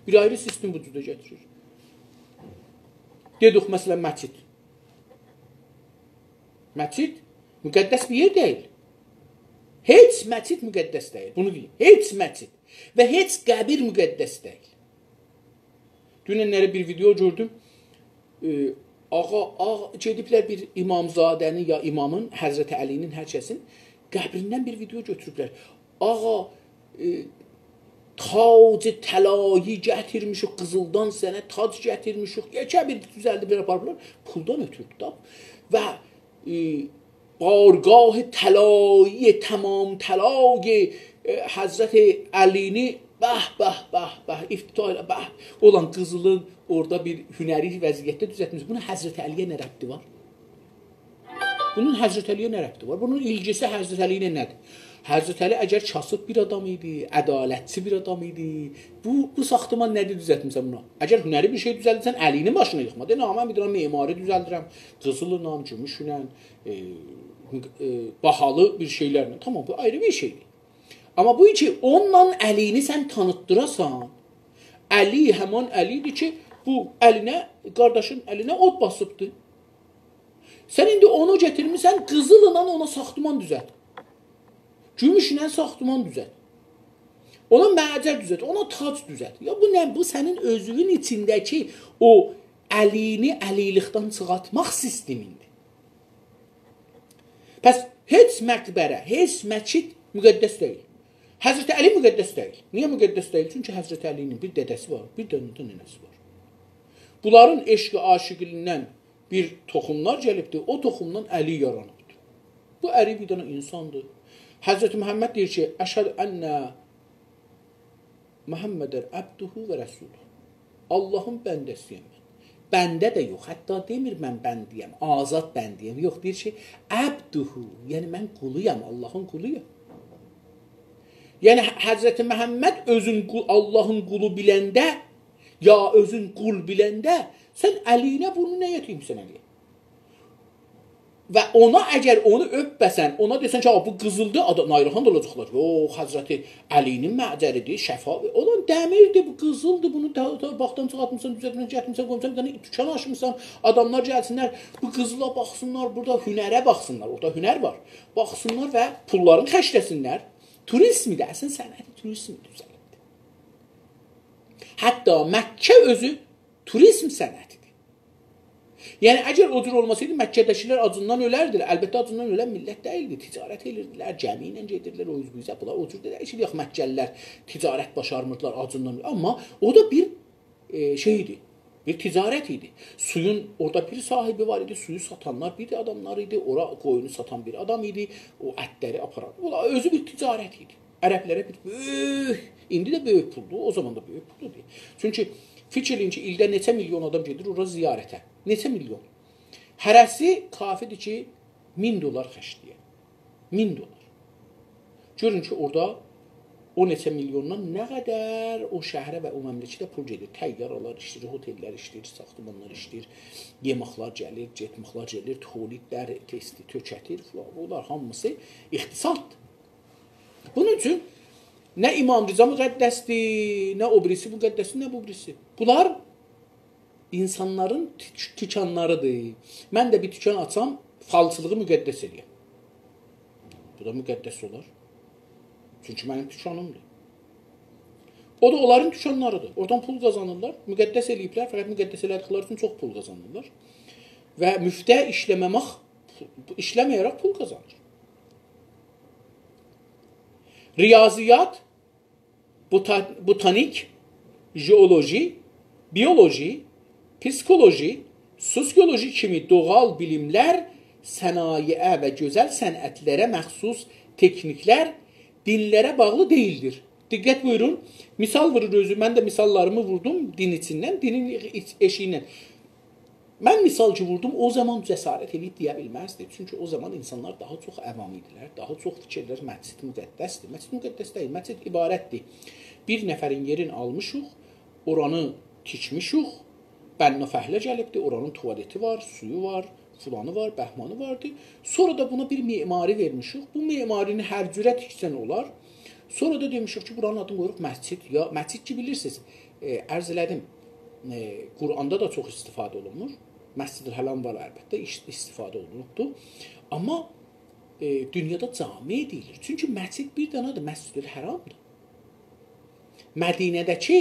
بیر آیری سیستم وجودا گتیریر. دئدیک، مثلا، مسجد. مسجد مقدس بیر یئر دئییل. هئچ مسجد مقدس دئییل. بونو بیلین. هئچ مسجد و هئچ قبیر مقدس دئییل. دوننلری بیر ویدئو گؤردوم. ائ، آغا، آغا، گئدیبلر بیر امامزاده‌نین یا امامین، حضرت علی‌نین، هر کسین قبریندن بیر ویدئو گؤتوروبلر. آغا، ائ، تاج طلایی گتیرمیشیک، قیزیلدان سنه تاج گتیرمیشیک. یئکه بیر دوزلدیبلر، آپاریبلار، پولدان اؤتوردو دا. و، ائ، بارگاه طلایی، تمام طلای، ائ، حضرت علی‌نی، به، به، به، به، افتتاح ائله، به، اولان قیزیلین اورادا بیر هنری وضعیتده دوزلتمیش. بونون حضرت علی‌یه نه ربطی وار؟ بونون حضرت علی‌یه نه ربطی وار؟ بونون ایلگیسی حضرت علی ایله نه‌دیر؟ حضرت علی اگر کاسیب بیر آدام ایدی، عدالتچی بیر آدام ایدی، بو، بو ساختمان نه‌دیر دوزلتمیسن بونا؟ اگر هنری بیر شئی دوزلدیرسن، علی‌نین باشینا ییخما. دئ، «نه، من بیر دنه معماری دوزلدیرم، قیزیللا، گوموشله، ائ، ائ، باهالی بیر شئیلرله.» تامام، بو آیری بیر شئیدیر. آمما بو کی، اونونلا علی‌نی سن تانیتدیراسان، علی همان علی‌دیر کی، بو الینه، قارداشین الینه اود باسیبدی. سن ایندی اونو گتیرمیسن، قیزیللا اونا ساختمان دوزلت. گوموشله ساختمان دوزلت. اونا معجر دوزلت، اونا تاج دوزلت. یا بو نه؟ بو سنین اؤزونون ایچینده‌کی او علی‌نی علی‌لیکدن چیخارتماق سیستمین‌دیر. پس هئچ مقبره، هئچ مسجد مقدس دئییل. حضرت علی مقدس دئییل. نییه مقدس دئییل؟ چونکی حضرت علی‌نین بیر دده‌سی وار، بیر دنه ده ننه‌سی وار. بونلارین عشق و عاشقلیگیندن بیر توخوملار گلیبدیر، او توخومدان علی یارانیبدیر. بو علی بیر دنه اینساندیر. حضرت محمد دئییر کی، «أشهد أن محمداً عبده ورسوله.» آللاهین بنده‌سی‌یم من. بنده ده یوخ، حتی دئمیر من بنده‌یم، آزاد بنده‌یم. یوخ، دئییر کی، «عبده»، یعنی من قولویام، آللاهین قولویام. یعنی حضرت محمد اؤزون قو-، آللاهین قولو بیلنده، یا اؤزون قول بیلنده، سن علی‌ینه بونو نه ائتمیسن علی‌یه؟ و اونا اگر اونو اؤپمه‌سن، اونا دئسن کی، «آ، بو قیزیلدیر»، آدام، نایروخان دا اولاجاقلار کی، «یوخ، حضرت علی‌نین معجریدیر، شفا، اولان دمیردیر، بو قیزیلدیر، بونو دا، دا، باغدان چیخارتمیسان، دوزلتمیسن، گتیرمیسن، قویموسان، بیر دنه دوکان آچمیسان، آداملار گلسینلر، بو قیزیلا باخسینلار، بورادا هنره باخسینلار، اورادا هنر وار. باخسینلار و پوللارینی خرجله‌سینلر.» توریزم ده، اصلاً صنعت توریزم دوزلیبدیر. حتی مکه اؤزو توریزم صنعتیدیر. یعنی، اگر او جور اولماسایدی، مکه‌ده‌کیلر آجیندان اؤلردیلر. البته، آجیندان اؤلن میللت دئییلدی. تجارت ائدیردیلر، گمی ایله گئدیردیلر، او اوزگوزه. بونلار او جور دئییل کی، یوخ، مکه‌لی‌لر تجارت باشارمیردیلار، آجیندان اؤلور. آمما او دا بیر، ائ، شئی ایدی، بیر تجارت ایدی. سویون اورادا بیر صاحیبی وار ایدی، سویو ساتانلار بیر آداملار ایدی، اورا قویونو ساتان بیر آدام ایدی، او اتلری آپاران. اولار اؤزو بیر تجارت ایدی. عربلره بیر بؤیوک، ایندی ده بؤیوک پولدور، او زامان دا بؤیوک پولدور. چونکی فیکیر ائله‌یین کی، ایلده نئچه میلیون آدام گئدیر اورا زیارته. نئچه میلیون؟ هره‌سی کافیدیر کی، مین دلار خرجله‌یه. مین دلار. گؤرون کی، اورادا او نئچه میلیوندان نه قدر او شهره و او مملکته پول گئدیر. طیاره‌لر ایشله‌ییر، هتل‌لر ایشله‌ییر، ساختمانلار ایشله‌ییر، یئمک‌لر گلیر، گئتمک‌لر گلیر، توالت‌لر، تئستی، تؤکه‌تیر، فلان. بونلار هامیسی اقتصاد. بونون اوچون نه امام رضا مقدس‌دیر، نه او بیریسی مقدس‌دیر، نه بو بیریسی. بونلار اینسانلارین توک-، توکانلاریدیر. من ده بیر توکان آچام، فالچیلیغی مقدس ائله‌یم. بو دا مقدس اولار. چونکی منیم توکانیمدیر. او دا اونلارین توکانلاریدیر. اورادان پول قازانیرلار، مقدس ائله‌ییبلر، فقط مقدس ائله‌دیکلری اوچون چوخ پول قازانیرلار. و مفته ایشله‌مه‌مک، ایشله‌مه‌یه‌رک پول قازانیر. ریاضیات، بوتا-، بوتانیک، ژئولوژی، بیولوژی، پسیکولوژی، سوسیولوژی کیمی دوغال بیلیملر، صنایعه و گؤزل صنعت‌لره مخصوص تکنیک‌لر دین‌لره باغلی دئییلدیر. دقت بویورون، مثال وورور اؤزو، من ده مثال‌لاریمی ووردوم دین ایچیندن، دینین ایچ-، ائشیگیندن. من مثال کی ووردوم، او زامان جسارت ائله‌ییب دئیه بیلمزدی. چونکی او زامان اینسانلار داها چوخ عوام ایدیلر، داها چوخ فیکیرلر مسجد مقدس‌دیر. مسجد مقدس دئییل، مسجد عبارت‌دیر. بیر نفرین یئرین آلمیشیق، اورانی تیکمیشیک، بنافهله گلیبدی، اورانین توالتی وار، سویو وار، فلانی وار، بهمانی واردی. سونرا دا بونا بیر معماری وئرمیشیک. بو معمارینی هر جوره تیکسن اولار. سونرا دا دئمیشیک کی، بورانین آدینی قویوروق مسجد. یا مسجد کی، بیلیرسینیز، ائ، عرض ائله‌دیم، ائ، قرآندا دا چوخ استفاده اولونمور. مسجدالحرام وار البته، ایش-، استفاده اولونوبدور. آمما، ائ، دونیادا جامع دئییلیر. چونکی مسجد بیر دنه‌دیر، مسجدالحرام‌دیر. مدینه‌ده‌کی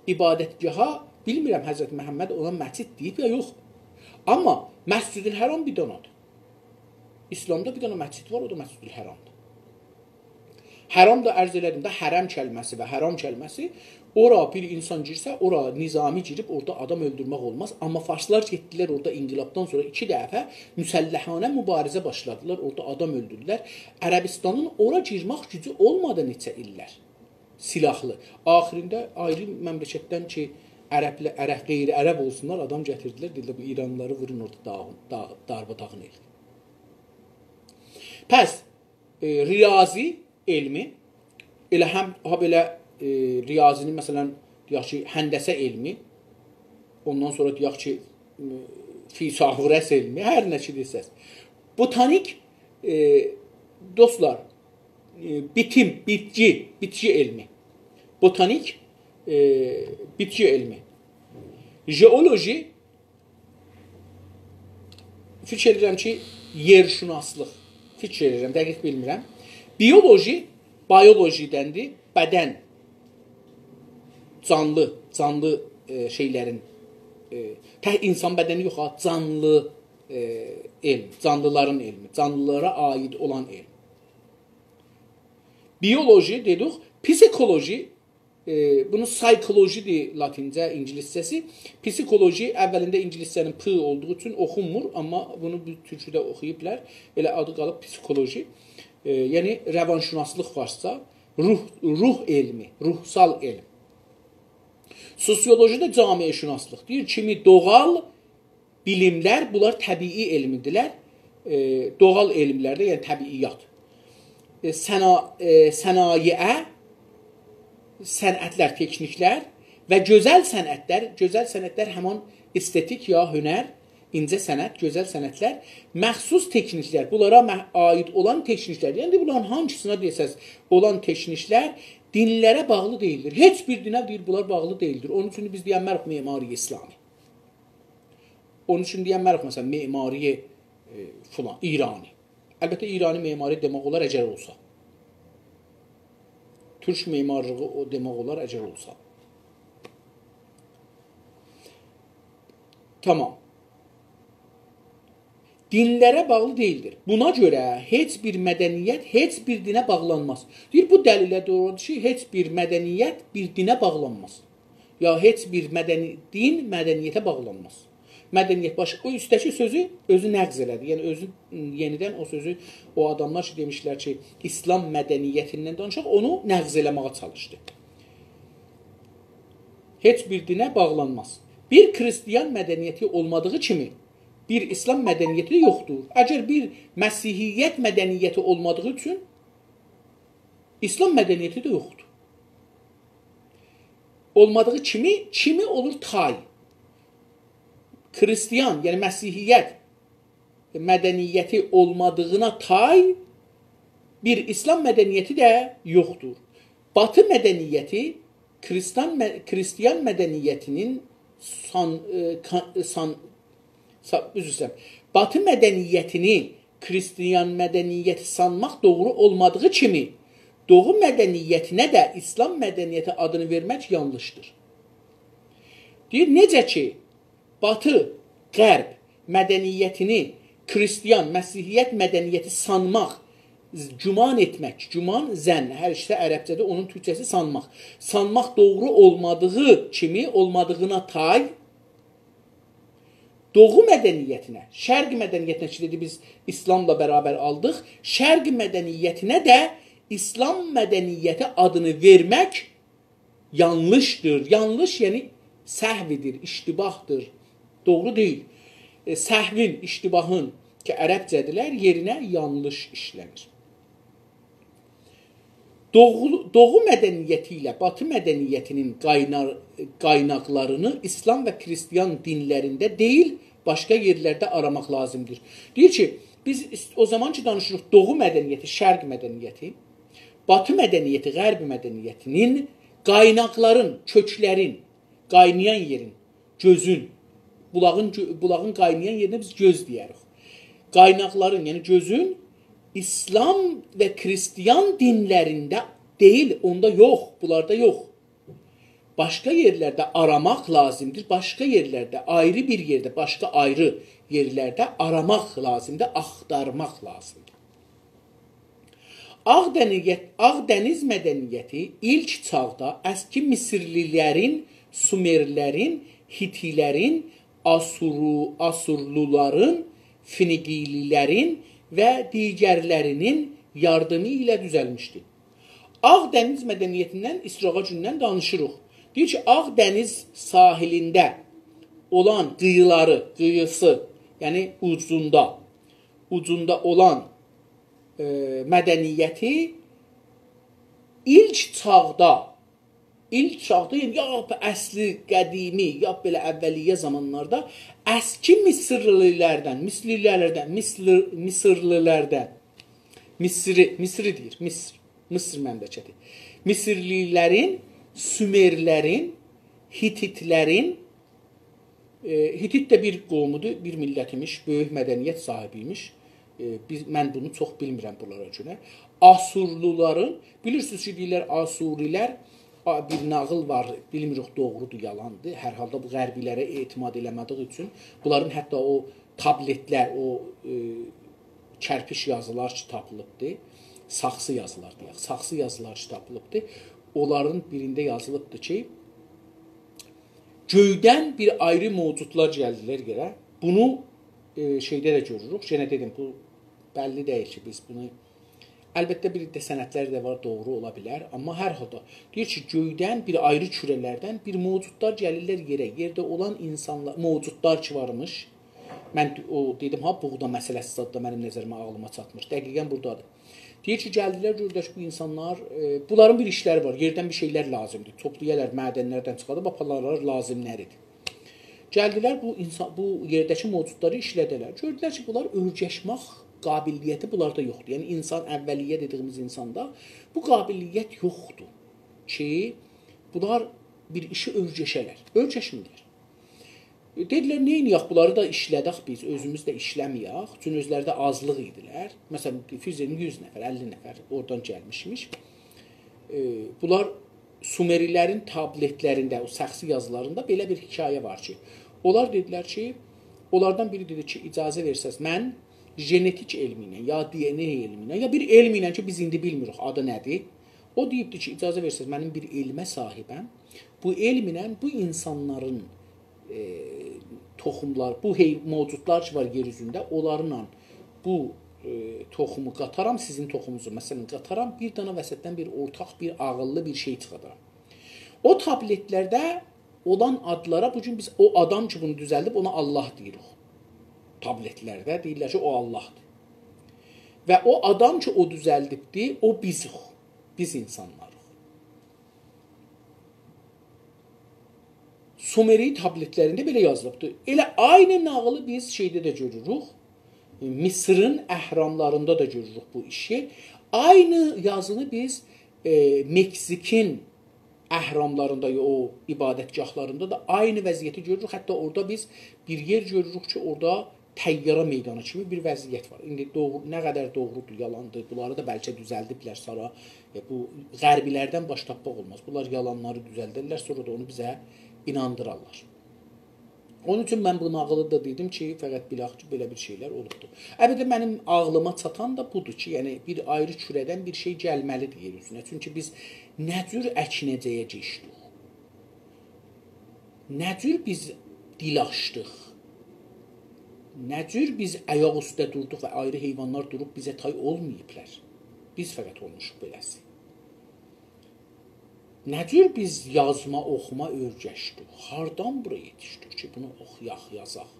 عبادتگاها، بیلمیرم حضرت محمد اونا مسجد دئییب یا یوخ. آمما مسجدالحرام بیر دنه‌دیر. اسلامدا بیر دنه مسجد وار، او دا مسجدالحرام‌دیر. حرام دا عرض ائله‌دیم ده، حرم کلمه‌سی و حرام کلمه‌سی، اورا بیر اینسان گیرسه، اورا نظامی گیریب اورادا آدام اؤلدورمک اولماز. آمما فارسلار گئتدیلر اورادا انقلابدان سونرا ایکی دفعه مسلحانه مبارزه باشلادیلار، اورادا آدام اؤلدوردولر. عربستانین اورا گیرمک گوجو اولمادی نئچه ایللر. سلاحلی. آخیرینده آیری مملکتدن کی، عربله-، عرب، غیر عرب اولسونلار، آدام گتیردیلر، دئدیلر، «بو ایرانلی‌لاری وورون اورادا داغین-، داغ-، دارباداغین ائله‌یین.» پس، ائ، ریاضی علمی، ائله هم، ها بئله، ائ، ریاضی‌نین، مثلا، دئیک کی، هندسه علمی، اوندان سونرا دئیک کی، ائ، فیثاغورث علمی، هر نه کی دئسز. بوتانیک، ائ، دوستلار، ائ، بیتیم، بیتکی، بیتکی علمی. بوتانیک، ائ، بیتکی علمی. ژئولوژی، فیکیر ائدیرم کی، یئرشناسلیق. فیکیر ائدیرم، دقیق بیلمیرم. بیولوژی، بیولوژی‌دندیر، بدن، جانلی، جانلی، ائ، شئیلرین، ائ، تک اینسان بدنی یوخ ها، جانلی، ائ، علم، جانلی‌لارین علمی، جانلی‌لارا عایید اولان علم. بیولوژی دئدیک، پسیکولوژی، ائ، بونو سایکولوژی‌دیر لاتینجه، اینگیلیسجه‌سی. پسیکولوژی اولینده اینگیلیسجه‌نین پ اولدوغو اوچون اوخونمور، آمما بونو بیر تورکوده اوخویوبلار. ائله آدی قالیب پسیکولوژی. ائ، یعنی روانشناسلیق فارسجا، روح، روح علمی، روحسال علم. سوسیولوژی ده جامعه‌شناسلیق. دئییر، کیمی دوغال بیلیملر، بونلار طبیعی علم‌دیرلر. ائ، دوغال علم‌لر ده، یعنی طبیعیات. ائ، صنا-، ائ، صنایعه، صنعت‌لر، تکنیک‌لر و گؤزل صنعت‌لر، گؤزل صنعت‌لر همان استتیک یا هنر اینجه صنعت، گؤزل صنعتلر، مخصوص تکنیکلر، بونلارا مه-، عاید اولان تکنیکلر، یعنی بونلارین هانسینا دئسز اولان تکنیکلر دینلره باغلی دئییلدیر. هئچ بیر دینه، دئییر، بونلار باغلی دئییلدیر. اونون اوچون بیز دئینمه‌ریک معماری اسلامی. اونون اوچون دئینمه‌ریک، مثلا، معماری، ائ، فلان، ایرانی. البته، ایرانی معماری دئمک اولار، اگر اولسا. تورک معمارلیغی او دئمک اولار، اگر اولسا. تامام. دینلره باغلی دئییلدیر. بونا گؤره هئچ بیر مدنیت هئچ بیر دینه باغلانماز. دئییر، بو دلیله دوغرودور کی، هئچ بیر مدنیت بیر دینه باغلانماز. یا هئچ بیر مدنی-، دین مدنیته باغلانماز. مدنیت باش-، او اوستده‌کی سؤزو اؤزو نقض ائله‌دی. یعنی اؤزو، یئنیدن او سؤزو، او آداملار کی، دئمیشلر کی، ایسلام مدنیتیندن دانیشاق، اونو نقض ائله‌مه‌یه چالیشدی. هئچ بیر دینه باغلانماز. بیر کریستیان مدنیتی اولمادیغی کیمی، بیر ایسلام مدنیتی ده یوخدور. اگر بیر مسیحیت مدنیتی اولمادیغی اوچون ایسلام مدنیتی ده یوخدور. اولمادیغی کیمی، کیمی اولور تای. کریستیان، یعنی مسیحیت مدنیتی اولمادیغینا تای بیر ایسلام مدنیتی ده یوخدور. باتی مدنیتی کریستان مه-، کریستیان مدنیتینین سان-، ائ، کا-، سان-، سا-، عذر ایسته‌ییرم. باتی مدنیتینی کریستیان مدنیتی سانماق دوغرو اولمادیغی کیمی، دوغو مدنیتینه ده ایسلام مدنیتی آدینی وئرمک یانلیشدیر. دئییر، نئجه کی، باتی، غرب مدنیتینی کریستیان، مسیحیت مدنیتی سانماق، گمان ائتمک، گمان، ظن، هر ایکیسی عربجه‌دیر، اونون تورکجه‌سی سانماق. سانماق دوغرو اولمادیغی کیمی، اولمادیغینا تای، دوغو مدنیتینه، شرق مدنیتینه کی، دئدی، بیز ایسلاملا برابر آلدیق، شرق مدنیتینه ده ایسلام مدنیتی آدینی وئرمک یانلیشدیر. یانلیش، یعنی سهودیر، اشتباهدیر. دوغرو دئییل. ائ، سهوین، اشتباهین کی، عربجه‌دیرلر، یئرینه یانلیش ایشله‌نیر. دوغو، دوغو مدنیتی ایله باتی مدنیتینین قاینا-، قایناقلارینی ایسلام و کریستیان دینلرینده دئییل، باشقا یئرلرده آراماق لازیمدیر. دئییر کی، بیز ایس-، او زامان کی، دانیشیریق دوغو مدنیتی، شرق مدنیتی، باتی مدنیتی، غرب مدنیتینین قایناقلارین، کؤکلرین، قاینایان یئرین، گؤزون، بولاغین گؤ-، بولاغین قاینایان یئرینه بیز گؤز دئیه‌ریک. قایناقلارین، یعنی گؤزون ایسلام و کریستیان دینلرینده دئییل، اوندا یوخ، بونلاردا یوخ. باشقا یئرلرده آراماق لازیمدیر، باشقا یئرلرده، آیری بیر یئرده، باشقا آیری یئرلرده آراماق لازیمدیر، آختارماق لازیمدیر. آغ دنیت-، آغ دنیز مدنیتی ایلک چاغدا اسکی مصرلی‌لرین، سومرلرین، هیتی‌لرین، آسورو-، آسورلولارین، فینیقی‌لی‌لرین و دیگرلرینین یاردیمی ایله دوزلمیشدی. آغ دنیز مدنیتیندن ایسراغا گوندن دانیشیریق. دئییر کی، آغ دنیز ساحیلینده اولان قیییلاری، قیییسی، یعنی اوجوندا، اوجوندا اولان، ائ، مدنیتی ایلک چاغدا، ایلک چاغدا، یعنی لاپ اصلی، قدیمی، لاپ بئله اولیه زامانلاردا اسکی مصرلی‌لردن، مصرلی‌لردن، مصر-، مصرلی‌لردن، مصری، مصری دئییر، مصر، مصر مملکتی. مصرلی‌لرین، سومرلرین، هیتیت‌لرین، ائ، هیتیت ده بیر قومودور، بیر میللت ایمیش، بؤیوک مدنیت صاحیبی ایمیش. ائ، بیز، من بونو چوخ بیلمیرم بونلارا گؤره. آسورلولارین، بیلیرسینیز کی، دئییرلر، آسوری‌لر، آ، بیر ناغیل وار، بیلمیریک دوغرودور، یالاندیر. هر حالدا بو غربی‌لره اعتماد ائله‌مه‌دیگی اوچون بونلارین حتی او تابلت‌لر، او، ائ، کرپیچ یازیلار کی، تاپیلیبدی، ساخسی یازیلار دئیک، ساخسی یازیلار کی، تاپیلیبدی، اونلارین بیرینده یازیلیبدی کی، گؤیدن بیر آیری موجودلار گلدیلر یئره. بونو، ائ، شئیده ده گؤروروک. یئنه دئدیم، بو بللی دئییل کی، بیز بونو، البته، بیر عده سندلر ده وار، دوغرو اولا بیلر. آمما هر حالدا دئییر کی، گؤیدن بیر آیری کوره‌لردن بیر موجودلار گلیرلر یئره. یئرده اولان اینسانلار، موجودلار کی وارمیش. من او دئدیم ها، بوغدا مسئله‌سی زاددا منیم نظریمه، عاغلیما چاتمیر. دقیقاً بورادادیر. دئییر کی، گلدیلر، گؤردولر کی، بو اینسانلار، ائ، بونلارین بیر ایشلری وار، یئردن بیر شئیلر لازیمدیر. توپلایالار، معدن‌لردن چیخاریب، آپارالار لازیملریدیر. گلدیلر بو اینسان، بو یئرده‌کی موجودلاری ایشلده‌لر. گؤردولر کی، بونلار اؤرگشمک قابلیتی بونلاردا یوخدور. یعنی، اینسان، اولیه دئدیییمیز اینساندا بو قابلیت یوخدور کی، بونلار بیر ایشی اؤرگشه‌لر. اؤرگشمیرلر. دئدیلر: «نئینیه‌ک، بونلاری دا ایشلدک بیز، اؤزوموز ده ایشله‌مه‌یک.» چون اؤزلری ده آزلیق ایدیلر. مثلا، فیرزن یوز نفر، اللی نفر اورادان گلمیشمیش. ائ، بونلار سومری‌لرین تابلت‌لرینده، او شخصی یازیلاریندا بئله بیر حکایه وار کی، اونلار دئدیلر کی، اونلاردان بیری دئدی کی، «اجازه وئرسز، من ژنتیک علمی ایله، یا DNA علمی ایله، یا بیر علم ایله کی، بیز ایندی بیلمیریک، آدی نه‌دیر؟» او دئییبدی کی، «اجازه وئرسز، منیم بیر علمه صاحیبم. بو علم ایله بو اینسانلارین، ائ، توخوملار، بو حئی-، موجودلار کی وار یئر اوزونده، اونلارلا بو، ائ، توخومو قاتارام، سیزین توخومونوزو، مثلا، قاتارام، بیر دنه وسطدن بیر اورتاق، بیر عاغیللی بیر شئی چیخادارام.» او تابلت‌لرده اولان آدلارا بو گون بیز او آدام کی، بونو دوزلدیب، اونا الله دئییریک. تابلت‌لرده دئییرلر کی، او الله‌دیر. و او آدام کی، او دوزلدیبدی، او بیزیک. بیز اینسانلاریق. سومری تابلت‌لرینده بئله یازیلیبدیر. ائله عینی ناغیلی بیز شئیده ده گؤروروک. مصرین اهراملاریندا دا گؤروروک بو ایشی. عینی یازینی بیز، ائ، مکزیکین اهراملاریندا، او عبادتگاهلاریندا دا عینی وضعیتی گؤروروک. حتی اورادا بیز بیر یئر گؤروروک کی، اورادا طیاره میدانی کیمی بیر وضعیت وار. ایندی دوغرو، نه قدر دوغرودور، یالاندیر، بونلاری دا بلکه دوزلدیبلر سونرا. ائ، بو غربی‌لردن باش تاپماق اولماز. بونلار یالانلاری دوزلدرلر، سونرا دا اونو بیزه ایناندیرارلار. اونون اوچون من بو ناغیلی دا دئدیم کی، فقط بیلک کی، بئله بیر شئیلر اولوبدور. البته، منیم عاغلیما چاتان دا بودور کی، یعنی، بیر آیری کوره‌دن بیر شئی گلمه‌لیدیر یئر اوزونه. چونکی بیز نه جور اکینه‌جه‌یه کئچدیک؟ نه جور بیز دیل آچدیق؟ نه جور بیز آیاق اوسته دوردوق و آیری حیوانلار دوروب بیزه تای اولماییبلار؟ بیز فقط اولموشوق بئله‌سی. نه جور بیز یازما، اوخوما اؤیرشدیک؟ هاردان بورا یئتیشدیک کی، بونو اوخویاق، یازاق؟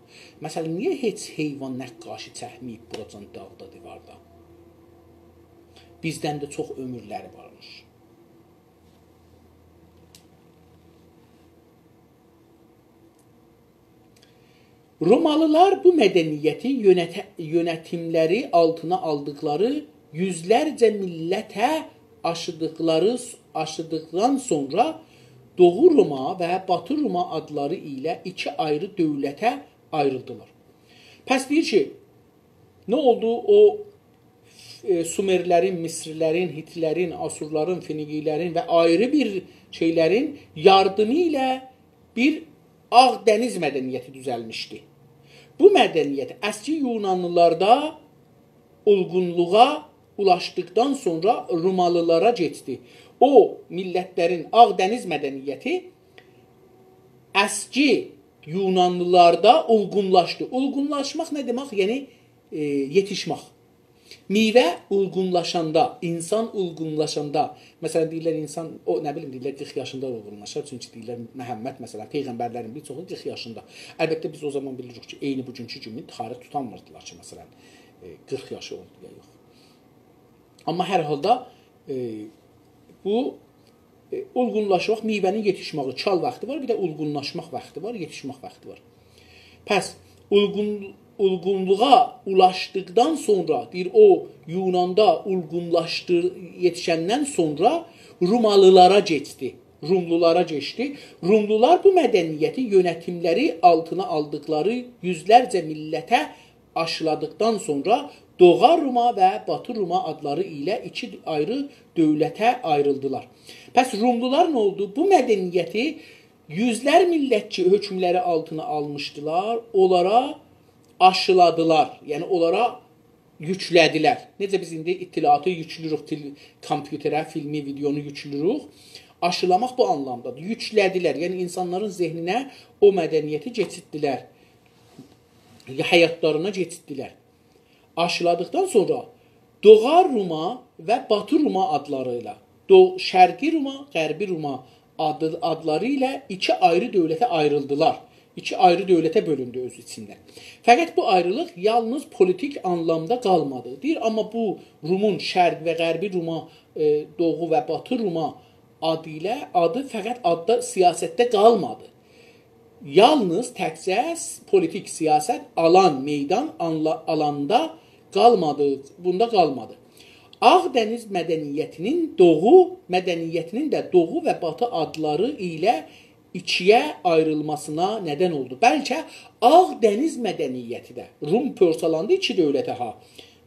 مثلا، نییه هئچ حیوان نقاشی چکمه‌ییب بوراجان داغدا، دیواردا؟ بیزدن ده چوخ عؤمورلری وارمیش. رومالیلار بو مدنیتی یؤنته-، یؤنتیملری آلتینا آلدیقلاری یوزلرجه میللته آشیدیقلاری، آشیدیقدان سونرا دوغو روما و باتی روما آدلاری ایله ایکی آیری دؤولته آیریلدیلار. پس دئییر کی، نه اولدو؟ او، ائ، سومرلرین، مصرلرین، هیتلرین، آسورلارین، فینیقیلرین و آیری بیر شئیلرین یاردیمی ایله بیر آغ دنیز مدنیتی دوزلمیشدی. بو مدنیت اسکی یونانلیلاردا اولغونلوغا اولاشدیقدان سونرا رومالیلارا کئچدی. او میللتلرین آغ دنیز مدنیتی اسکی یونانلیلاردا اولغونلاشدی. اولغونلاشماق نه دئمک؟ یعنی، ائ، یئتیشمک. میوه اولغونلاشاندا، اینسان اولغونلاشاندا، مثلا، دئییرلر، اینسان، او، نه بیلیم، دئییرلر، قیرخ یاشیندا اولغونلاشار، چونکی دئییرلر، محمد، مثلا، پیغمبرلرین بیر چوخو قیرخ یاشیندا. البته، بیز او زامان بیلیریک کی، عینی بوگونکو کیمی تاریخ توتانمیردیلار کی، مثلا، ائ، قیرخ یاشی اولدو یا یوخ. آمما هر حالدا، ائ، بو، ائ، اولغونلاشماق، میوه‌نین یئتیشمه‌یی، چال واختی وار، بیر ده اولغونلاشماق واختی وار، یئتیشمک واختی وار. پس اولغون-، اولغونلوغا اولاشدیقدان سونرا، دئییر، او یوناندا اولغونلاشدیر-، یئتیشندن سونرا رومالیلارا کئچدی. روملولارا کئچدی. روملولار بو مدنیتی یؤنتیملری آلتینا آلدیقلاری یوزلرجه میللته آشیلادیقدان سونرا دوغو روما و باتی روما آدلاری ایله ایکی آیری دؤولته آیریلدیلار. پس روملولار نه اولدو؟ بو مدنیتی یوزلر میللت کی، حؤکملری آلتینا آلمیشدیلار، اونلارا آشیلادیلار. یعنی، اونلارا یوکله‌دیلر. نئجه بیز ایندی اطلاعاتی یوکلوروک، تل-، کامپیوتره، فیلمی، ویدئونو یوکلوروک. آشیلاماق بو آنلامدادیر. یوکله‌دیلر. یعنی، اینسانلارین ذهنینه او مدنیتی کئچیتدیلر. حیاتلارینا کئچیتدیلر. آشیلادیقدان سونرا دوغو روما و باتی روما آدلاری ایله، دو-، شرقی روما، غربی روما آدی-، آدلاری ایله ایکی آیری دؤولته آیریلدیلار. ایکی آیری دؤولته بؤلوندو اؤز ایچینده. فقط بو آیریلیق یالنیز پولیتیک آنلامدا قالمادی. دئییر، آمما بو رومون شرق و غربی روما، ائ، دوغو و باتی روما آدی ایله، آدی فقط آددا، سیاستده قالمادی. یالنیز تکجه س-، پولیتیک سیاست آلان، میدان آنلا-، آلاندا قالمادی، بوندا قالمادی. آغ دنیز مدنیتینین دوغو، مدنیتینین ده دوغو و باتی آدلاری ایله ایکی‌یه آیریلماسینا ندن اولدو. بلکه آغ دنیز مدنیتی ده، روم پارچالاندی ایکی دؤولته ها،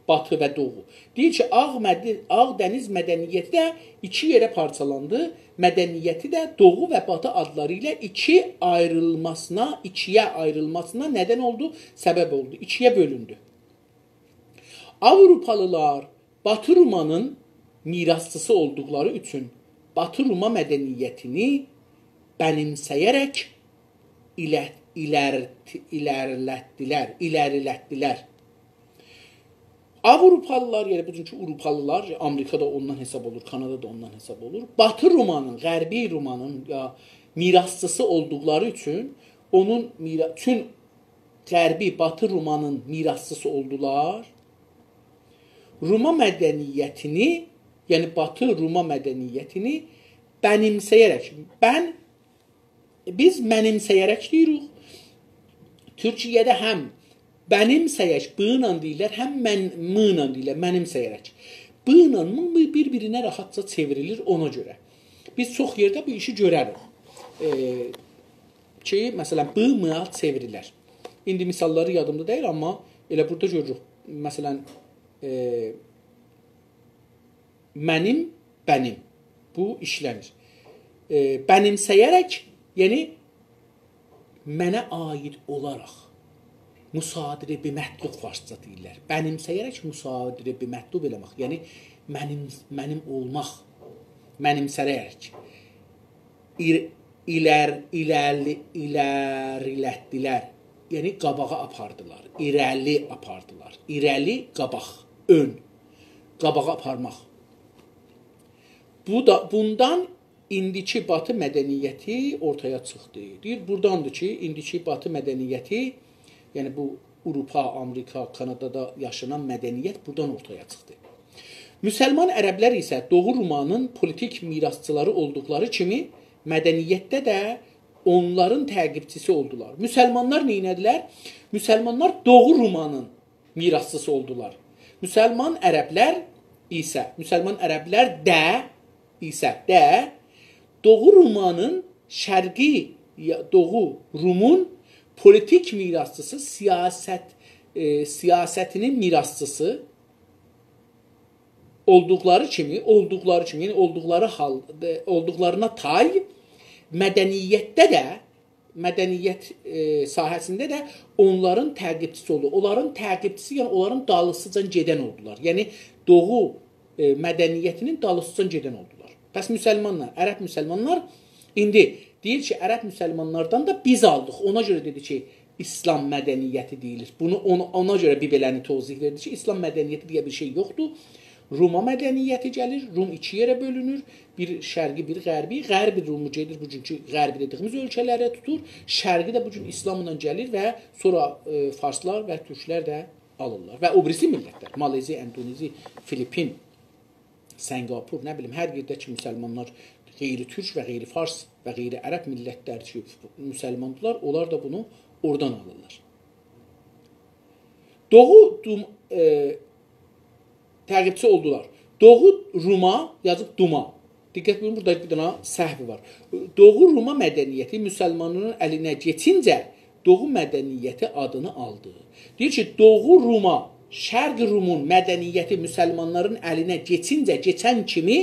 باتی و دوغو. دئییر کی، آغ مدی-، آغ دنیز مدنیتی ده ایکی یئره پارچالاندی. مدنیتی ده دوغو و باتی آدلاری ایله ایکی آیریلماسینا، ایکی‌یه آیریلماسینا ندن اولدو، سبب اولدو. ایکی‌یه بؤلوندو. آوروپالیلار باتی رومانین میراثچیسی اولدوقلاری اوچون باتی روما مدنیتینی بنیمسه‌یه‌رک ایله-، ایلر-، ایلرلتدیلر، ایلریلتدیلر. آوروپالیلار، یعنی بوگونکو آوروپالیلار، آمریکا دا اوندان حساب اولور، کانادا دا اوندان حساب اولور. باتی رومانین، غربی رومانین یا میراثچیسی اولدوقلاری اوچون اونون میرا-، چون غربی، باتی رومانین میراثچیسی اولدولار. روما مدنیتینی، یعنی باتی روما مدنیتینی بنیمسه‌یه‌رک، بن-، بیز منیمسه‌یه‌رک دئییریک. تورکیه‌ده هم بنیمسه‌یه‌رک، ب ایله دئییرلر، هم من، م ایله دئییرلر، منیمسه‌یه‌رک. ب ایله م بیر-بیرینه راحتجا چئوریلیر، اونا گؤره. بیز چوخ یئرده بو ایشی گؤرریک. ائ، کی، مثلا، ب م-یا چئوریلر. ایندی مثاللاری یادیمدا دئییل، آمما ائله بورادا گؤروروک. مثلا، ائ، منیم، بنیم. بو ایشله‌نیر. ائ، بنیمسه‌یه‌رک، یعنی منه عایید اولاراق. مصادره به مطلوب فارسجا دئییرلر. بنیمسه‌یه‌رک مصادره به مطلوب ائله‌مک. یعنی منیم، منیم اولماق. منیمسه‌یه‌رک. ایر-، ایلر-، ایلرلی-، ایلریلتدیلر. یعنی قاباغا آپاردیلار. ایره‌لی آپاردیلار. ایره‌لی، قاباق، اؤن. قاباغا آپارماق. بو دا، بوندان ایندیکی باتی مدنیتی اورتایا چیخدی. دئییر، بوراداندیر کی، ایندیکی باتی مدنیتی، یعنی بو آوروپا، آمریکا، کانادادا یاشانان مدنیت بورادان اورتایا چیخدی. مسلمان عربلر ایسه دوغو رومانین پولیتیک میراثچیلاری اولدوقلاری کیمی مدنیتده ده اونلارین تعقیبچیسی اولدولار. مسلمانلار نئینه‌دیلر؟ مسلمانلار دوغو رومانین میراثچیسی اولدولار. مسلمان عربلر ایسه، مسلمان عربلر ده ایسه ده دوغو رومانین، شرقی یا دوغو رومون پولیتیک میراثچیسی، سیاست، ائ، سیاستینین میراثچیسی اولدوقلاری کیمی، اولدوقلاری کیمی، یعنی اولدوقلاری حال، ائ، اولدوقلارینا تای مدنیتده ده، مدنیت، ائ، ساحه‌سینده ده اونلارین تعقیبچیسی اولدو. اونلارین تعقیبچیسی، یعنی اونلارین دالیسیجان گئدن اولدولار. یعنی دوغو، ائ، مدنیتینین دالیسیجان گئدن اولدولار. پس مسلمانلار، عرب مسلمانلار ایندی دئییر کی، عرب مسلمانلاردان دا بیز آلدیق. اونا گؤره دئدی کی، ایسلام مدنیتی دئییلیر. بونو اونا، اونا گؤره بی‌بلنی توضیح وئردی کی، ایسلام مدنیتی دئیه بیر شئی یوخدور. روما مدنیتی گلیر، روم ایکی یئره بؤلونور. بیر شرقی، بیر غربی. غرب رومو گئدیر، بوگونکو غربی دئدیییمیز اؤلکه‌لری توتور. شرقی ده بوگون ایسلاملا گلیر و سونرا، ائ، فارسلار و تورکلر ده آلیرلار. و او بیریسی میللتلر، مالزی، اندونزی، فیلیپین، سنگاپور، نه بیلیم، هر یئرده کی مسلمانلار، غیر تورک و غیر فارس و غیر عرب میللتلر کی مسلماندیلار، اونلار دا بونو اورادان آلیرلار. دوغو دوم-، ائ، تعقیبچی اولدولار. دوغو روما، یازیب دوما. دقت بویورون، بورادا بیر دنه سهو وار. دوغو روما مدنیتی مسلمانلارین الینه کئچینجه دوغو مدنیتی آدینی آلدی. دئییر کی، دوغو روما، شرق رومون مدنیتی مسلمانلارین الینه کئچینجه، کئچن کیمی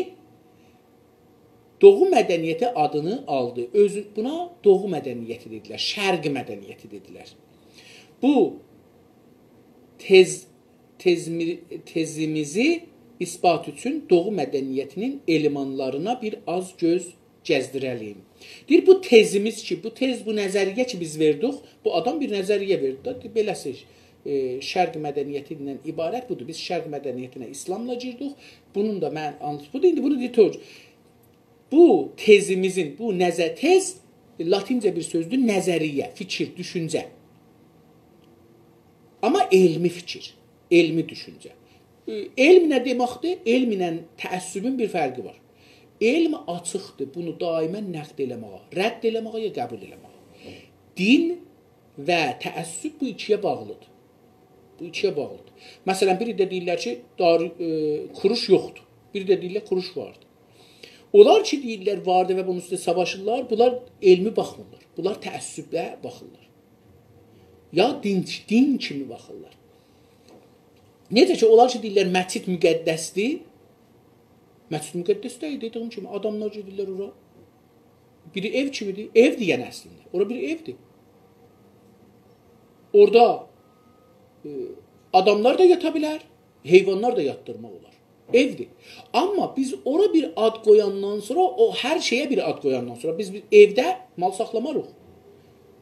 دوغو مدنیتی آدینی آلدی. اؤزو، بونا دوغو مدنیتی دئدیلر، شرق مدنیتی دئدیلر. بو تئز-، تئزمی-، تئزیمیزی اثبات اوچون دوغو مدنیتینین المانلارینا بیر آز گؤز گزدیره‌لیم. دئییر، بو تئزیمیز کی، بو تئز، بو نظریه کی بیز وئردیک، بو آدام بیر نظریه وئردی ده، دئییر، بئله‌سی، ائ، شرق مدنیتیندن عبارت بودور. بیز شرق مدنیتینه ایسلاملا گیردیک. بونون دا من-، آنلاسی بودور. ایندی بونو دئییر، بو تئزیمیزین، بو نظر-، تئز، لاتینجه بیر سؤزدور، نظریه، فیکیر، دوشونجه. آمما علمی فیکیر، علمی دوشونجه. ائ، علم نه دئمکدیر؟ علم ایله تعصبون بیر فرقی وار. علم آچیقدیر، بونو دائما نقد ائله‌مه‌یه، رد ائله‌مه‌یه یا قبول ائله‌مه‌یه. دین و تعصب بو ایکی‌یه باغلیدیر. بو ایکی‌یه باغلیدیر. مثلا، بیری ده دئییرلر کی، دار، ائ، کوروش یوخدور. بیری ده دئییرلر، کوروش واردیر. اونلار کی، دئییرلر، واردیر و بونون اوسته ساواشیرلار، بونلار علمی باخمیرلار. بونلار تعصبله باخیرلار. یا دین، دین کیمی باخیرلار. نئجه کی، اونلار کی، دئییرلر، مسجد مقدسدیر، مسجد مقدس دئییل، دئدیگیم کیمی، آداملار گئدیرلر اورا. بیری ائو کیمیدیر، ائودیر یعنی اصلینده. اورا بیر ائودیر. اورادا، ائ، آداملار دا یاتا بیلر، حیوانلار دا یاتدیرماق اولار. ائودیر. آمما بیز اورا بیر آد قویاندان سونرا، او هر شئیه بیر آد قویاندان سونرا بیز، بیز ائوده مال ساخلاماریق.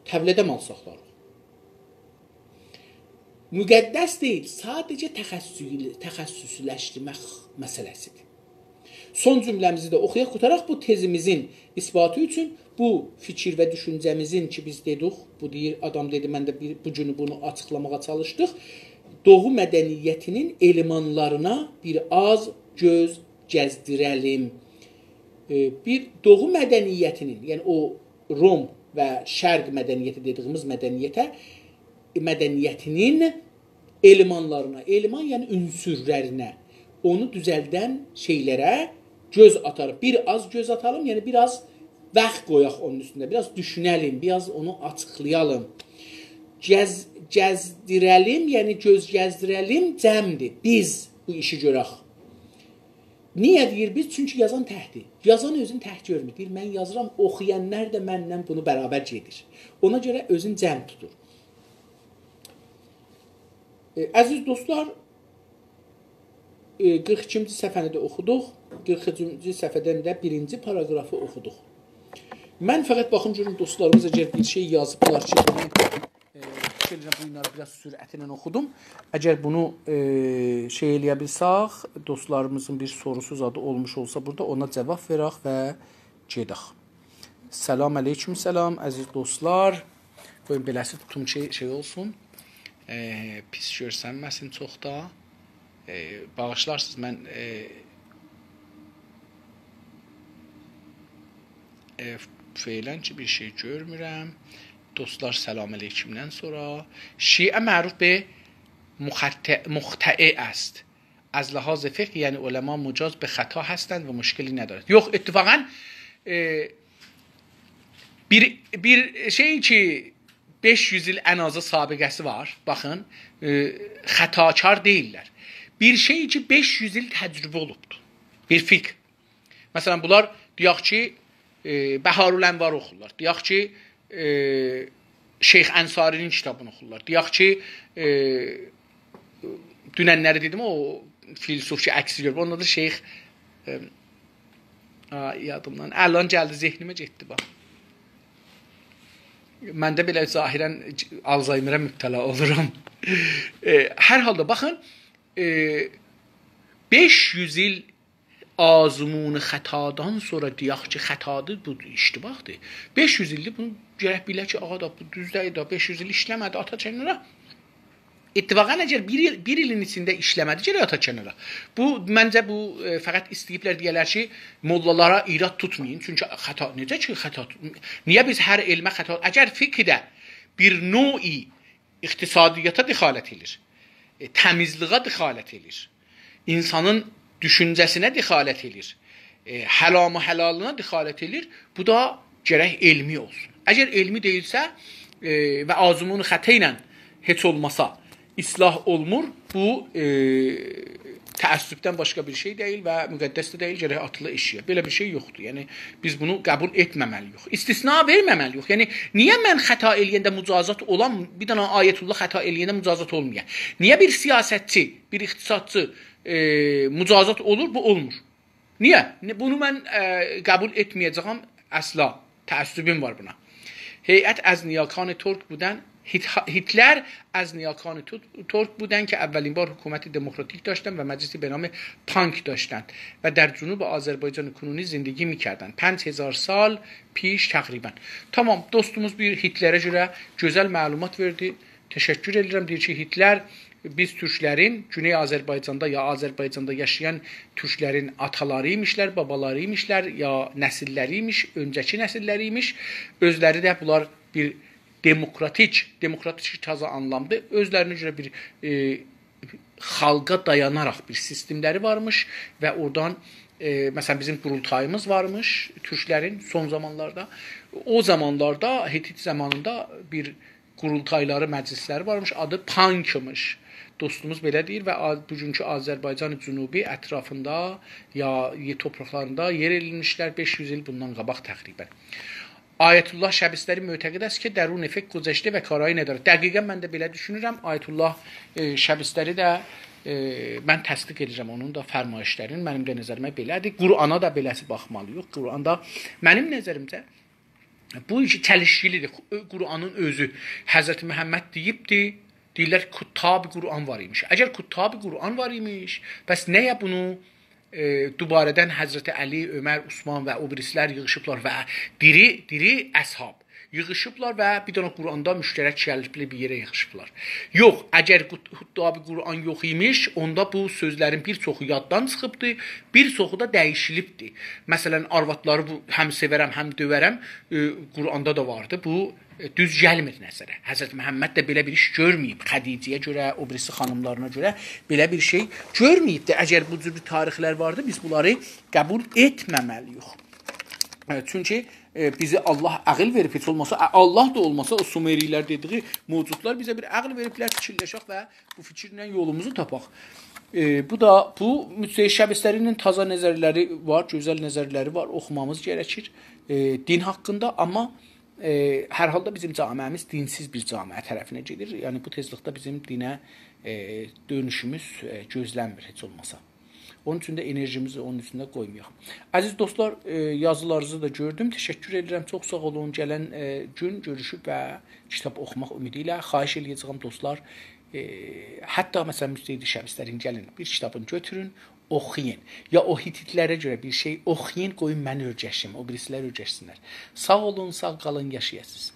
طویله‌ده مال ساخلاریق. مقدس دئییل، ساده‌جه تخصصی-، تخصصی‌لشدیرمک مسئله‌سیدیر. سون جمله‌میزی ده اوخویاق، قوتاراق بو تزیمیزین اثباتی اوچون بو فیکیر و دوشونجه‌میزین کی، بیز دئدیک، بو دئییر، آدام دئدی، من ده بیر، بو گونو بونو آچیقلاماغا چالیشدیق. دوغو مدنیتینین المانلارینا بیر آز گؤز گزدیره‌لیم. ائ، بیر دوغو مدنیتینین، یعنی او روم و شرق مدنیتی دئدیگیمیز مدنیته، مدنیتینین المانلارینا، المان یعنی عنصرلرینه، اونو دوزلدن شئیلره گؤز آتاریق. بیر آز گؤز آتالیم، یعنی بیر آز واخت قویاق اونون اوستونده، بیر آز دوشونه‌لیم، بیر آز اونو آچیقلایالیم. گز-، گزدیره‌لیم، یعنی گؤز گزدیره‌لیم، جمعدیر. بیز بو ایشی گؤرک. نییه دئییر بیز؟ چونکی یازان تکدیر. یازان اؤزون تک گؤرمور. دئییر، من یازیرام، اوخویانلار دا منن بونو برابر گئدیر. اونا گؤره اؤزون جمع توتور. ائ، عزیز دوستلار، ائ، قیرخ ایکینجی صفحه‌نی ده اوخودوق. قیرخ ایکینجی صفحه‌دن ده بیرینجی پاراگرافی اوخودوق. من فقط باخیم گؤروم، دوستلاریمیز اگر بیر شئی یازیبلار کی، بونو، ائ، فیکیر ائدیرم، بونلاری بیر آز سرعتله اوخودوم. اگر بونو، ائ، شئی ائلیه بیلسک، دوستلاریمیزین بیر سوروسو زادی اولموش اولسا بورادا، اونا جواب وئرک و گئدک. سلام علیکم، سلام، عزیز دوستلار. قویون بئله‌سی توتوم کی، شئی اولسون. ائ، پیس گؤرسنمه‌سین چوخ دا. ائ، باغیشلارسینیز، من، ائ، ائ، فعلاً کی، بیر شئی گؤرمورم. دوستلار، سلام علیکمدن سونرا. شیعه معروف به مخطئ-، مخطئه است. از لحاظ فقه، یعنی علما مجاز به خطا هستند و مشکلی ندارد. یوخ، اتفاقاً، ائ، بیر، بیر شئی کی، بئش یوز ایل ان آزی سابقه‌سی وار. باخین، ائ، خطاکار دئییللر. بیر شئی کی، بئش یوز ایل تجربه اولوبدور. بیر فقه. مثلاً، بونلار، دئیک کی، ائ، بحارالانوار اوخورلار. دئیک کی، ائ، شیخ انصاری‌نین کیتابینی اوخورلار. دئیک کی، ائ، دوننلری دئدیم، او فیلسوف کی، عکسی گؤروب، اوندا دا شیخ، ائ، آ، یادیمدان، الان گلدی، ذهنیمه گئتدی، باخ. من ده بئله ظاهراً آلزایمره مبتلا اولورام. ائ، هر حالدا، باخین، ائ، بئش یوز ایل آزمون خطادان سونرا دئیک کی، خطادیر، بو اشتباهدیر. بئش یوز ایلدیر بونو گرک بیلک کی، آغا دا، بو دوز دئییل دا، بئش یوز ایل ایشله‌مه‌دی، آتا کنارا. اتفاقاً، اگر بیر ایل، بیر ایلین ایچینده ایشله‌مه‌دی، گرک آتا کنارا. بو، منجه بو، ائ، فقط ایسته‌ییبلر دئیه‌لر کی، موللالارا ایراد توتمایین، چونکی خطا، نئجه کی، خطا، نییه بیز هر علمه خطا، اگر فقه ده بیر نوعی اقتصادیاتا دخالت ائله‌ییر، ائ، تمیزلیگه دخالت ائله‌ییر، اینسانین دوشونجه‌سینه دخالت ائله‌ییر، ائ، حرام و حلالینا دخالت ائله‌ییر، بو دا گرک علمی اولسون. اگر علمی دئییلسه، ائ، و آزمون خطا ایله هئچ اولماسا اصلاح اولمور، بو، ائ، تعصبدن باشقا بیر شئی دئییل و مقدس ده دئییل، گرک آتیلا ائشییه. بئله بیر شئی یوخدور. یعنی، بیز بونو قبول ائتمه‌مه‌لی‌ییک. استثنا وئرمه‌مه‌لی‌ییک. یعنی، نییه من خطا ائله‌ینده مجازات اولام، بیر دنه آیت‌الله خطا ائله‌ینده مجازات اولمایا؟ نییه بیر سیاستچی، بیر اقتصادچی، ائ، مجازات اولور، بو اولمور؟ نییه؟ نی-، بونو من، ائ، قبول ائتمه‌یه‌جه‌یم اصلا. تعصبوم وار بونا. هیئت از نیاکان ترک بودن، هیت-، هیتلر از نیاکان تو-، ترک بودن که اولین بار حکومت دموکراتیک داشتند و مجلسی به نام پانک داشتند و در جنوب آذربایجان کنونی زندگی می‌کردند. پنج هزار سال پیش تقریباً. تامام، دوستوموز بیر هیتلره گؤره گؤزل معلومات وئردی. تشکر ائدیرم. دئییر کی، هیتلر بیز تورکلرین، گونئی آذربایجاندا یا آذربایجاندا یاشایان تورکلرین آتالاری ایمیشلر، بابالاری ایمیشلر، یا نسیللری ایمیش، اؤنجه‌کی نسیللری ایمیش. اؤزلری ده بونلار بیر دموکراتیک، دموکراتیک تازا آنلامدا اؤزلرینه گؤره بیر، ائ، خالقا دایاناراق بیر سیستملری وارمیش و اورادان، ائ، مثلا، بیزیم قورولتاییمیز وارمیش تورکلرین سون زامانلاردا. او زامانلاردا، هیتیت زامانیندا بیر قورولتایلاری، مجلسلری وارمیش، آدی پانکیمیش. دوستوموز بئله دئییر و آ-، بوگونکو آذربایجان جنوبی اطرافیندا یا یئ-، توپراقلاریندا یئر ائدینمیشلر بئش یوز ایل بوندان قاباق تقریبا. آیت‌الله شبستری معتقد است که درون فکر گذشته و کارایی ندارد. دقیقا من ده بئله دوشونورم. آیت‌الله، ائ، شبستری ده، ائ، من تصدیق ائدیرم اونون دا فرمایشلرینی. منیم ده نظریمه بئله‌دیر. قرآنا دا بئله‌سی باخمالی‌ییق. قرآن دا منیم نظریمجه بو ایکی چلیشکیلی‌دیر. قرآنین اؤزو، حضرت محمد دئییبدی، دئییرلر، کتاب قرآن وار ایمیش. اگر کتاب قرآن وار ایمیش، پس نییه بونو، ائ، دوباره‌دن حضرت علی، عمر، عثمان و او بیریسی‌لر ییغیشیبلار و دیری، دیری اصحاب ییغیشیبلار و بیر دنه قرآندا مشترک گلیبلر بیر یئره ییغیشیبلار؟ یوخ، اگر کت-، کتاب قرآن یوخ ایمیش، اوندا بو سؤزلرین بیر چوخو یاددان چیخیبدی، بیر چوخو دا دییشیلیبدی. مثلا، آروادلاری بو، هم سئورم، هم دؤورم، ائ، قرآندا دا واردی. بو، ائ، دوز گلمیر نظره. حضرت محمد ده بئله بیر ایش گؤرمه‌ییب. خدیجه‌یه گؤره، او بیریسی خانیملارینا گؤره بئله بیر شئی گؤرمه‌ییبدی. اگر بو جور بیر تاریخلر واردی، بیز بونلاری قبول ائتمه‌مه‌لی‌ییک. ائ، چونکی، ائ، بیزه الله عقل وئریب، هئچ اولماسا، ائ، الله دا اولماسا، او سومری‌لر دئدیگی موجودلار بیزه بیر عقل وئریبلر، فیکیرلشک و بو فیکیرله یولوموزو تاپاق. ائ، بو دا، بو مجتهد شبستری‌نین تازا نظرلری وار، گؤزل نظرلری وار، اوخومامیز گرکیر، ائ، دین حاقیندا، آمما، ائ، هر حالدا بیزیم جامعه‌میز دینسیز بیر جامعه طرفینه گئدیر. یعنی، بو تئزلیکده بیزیم دینه، ائ، دؤنوشوموز، ائ، گؤزلنمیر هئچ اولماسا. اونون اوچون ده انرژیمیزی اونون اوستونده قویمایاق. عزیز دوستلار، ائ، یازیلارینیزی دا گؤردوم. تشکر ائدیرم. چوخ ساغ اولون. گلن، ائ، گون گؤروشوب و کیتاب اوخوماق امیدی ایله. خواهش ائله‌یه‌جه‌یم دوستلار، ائ، حتی مثلا مجتهد شبستری‌نین گلین بیر کیتابینی گؤتورون، اوخویون. یا او هیتیت‌لره گؤره بیر شئی اوخویون، قویون من اؤیرشیم، او بیریسی‌لر اؤیرشسینلر. ساغ اولون، ساغ قالین، یاشایاسینیز.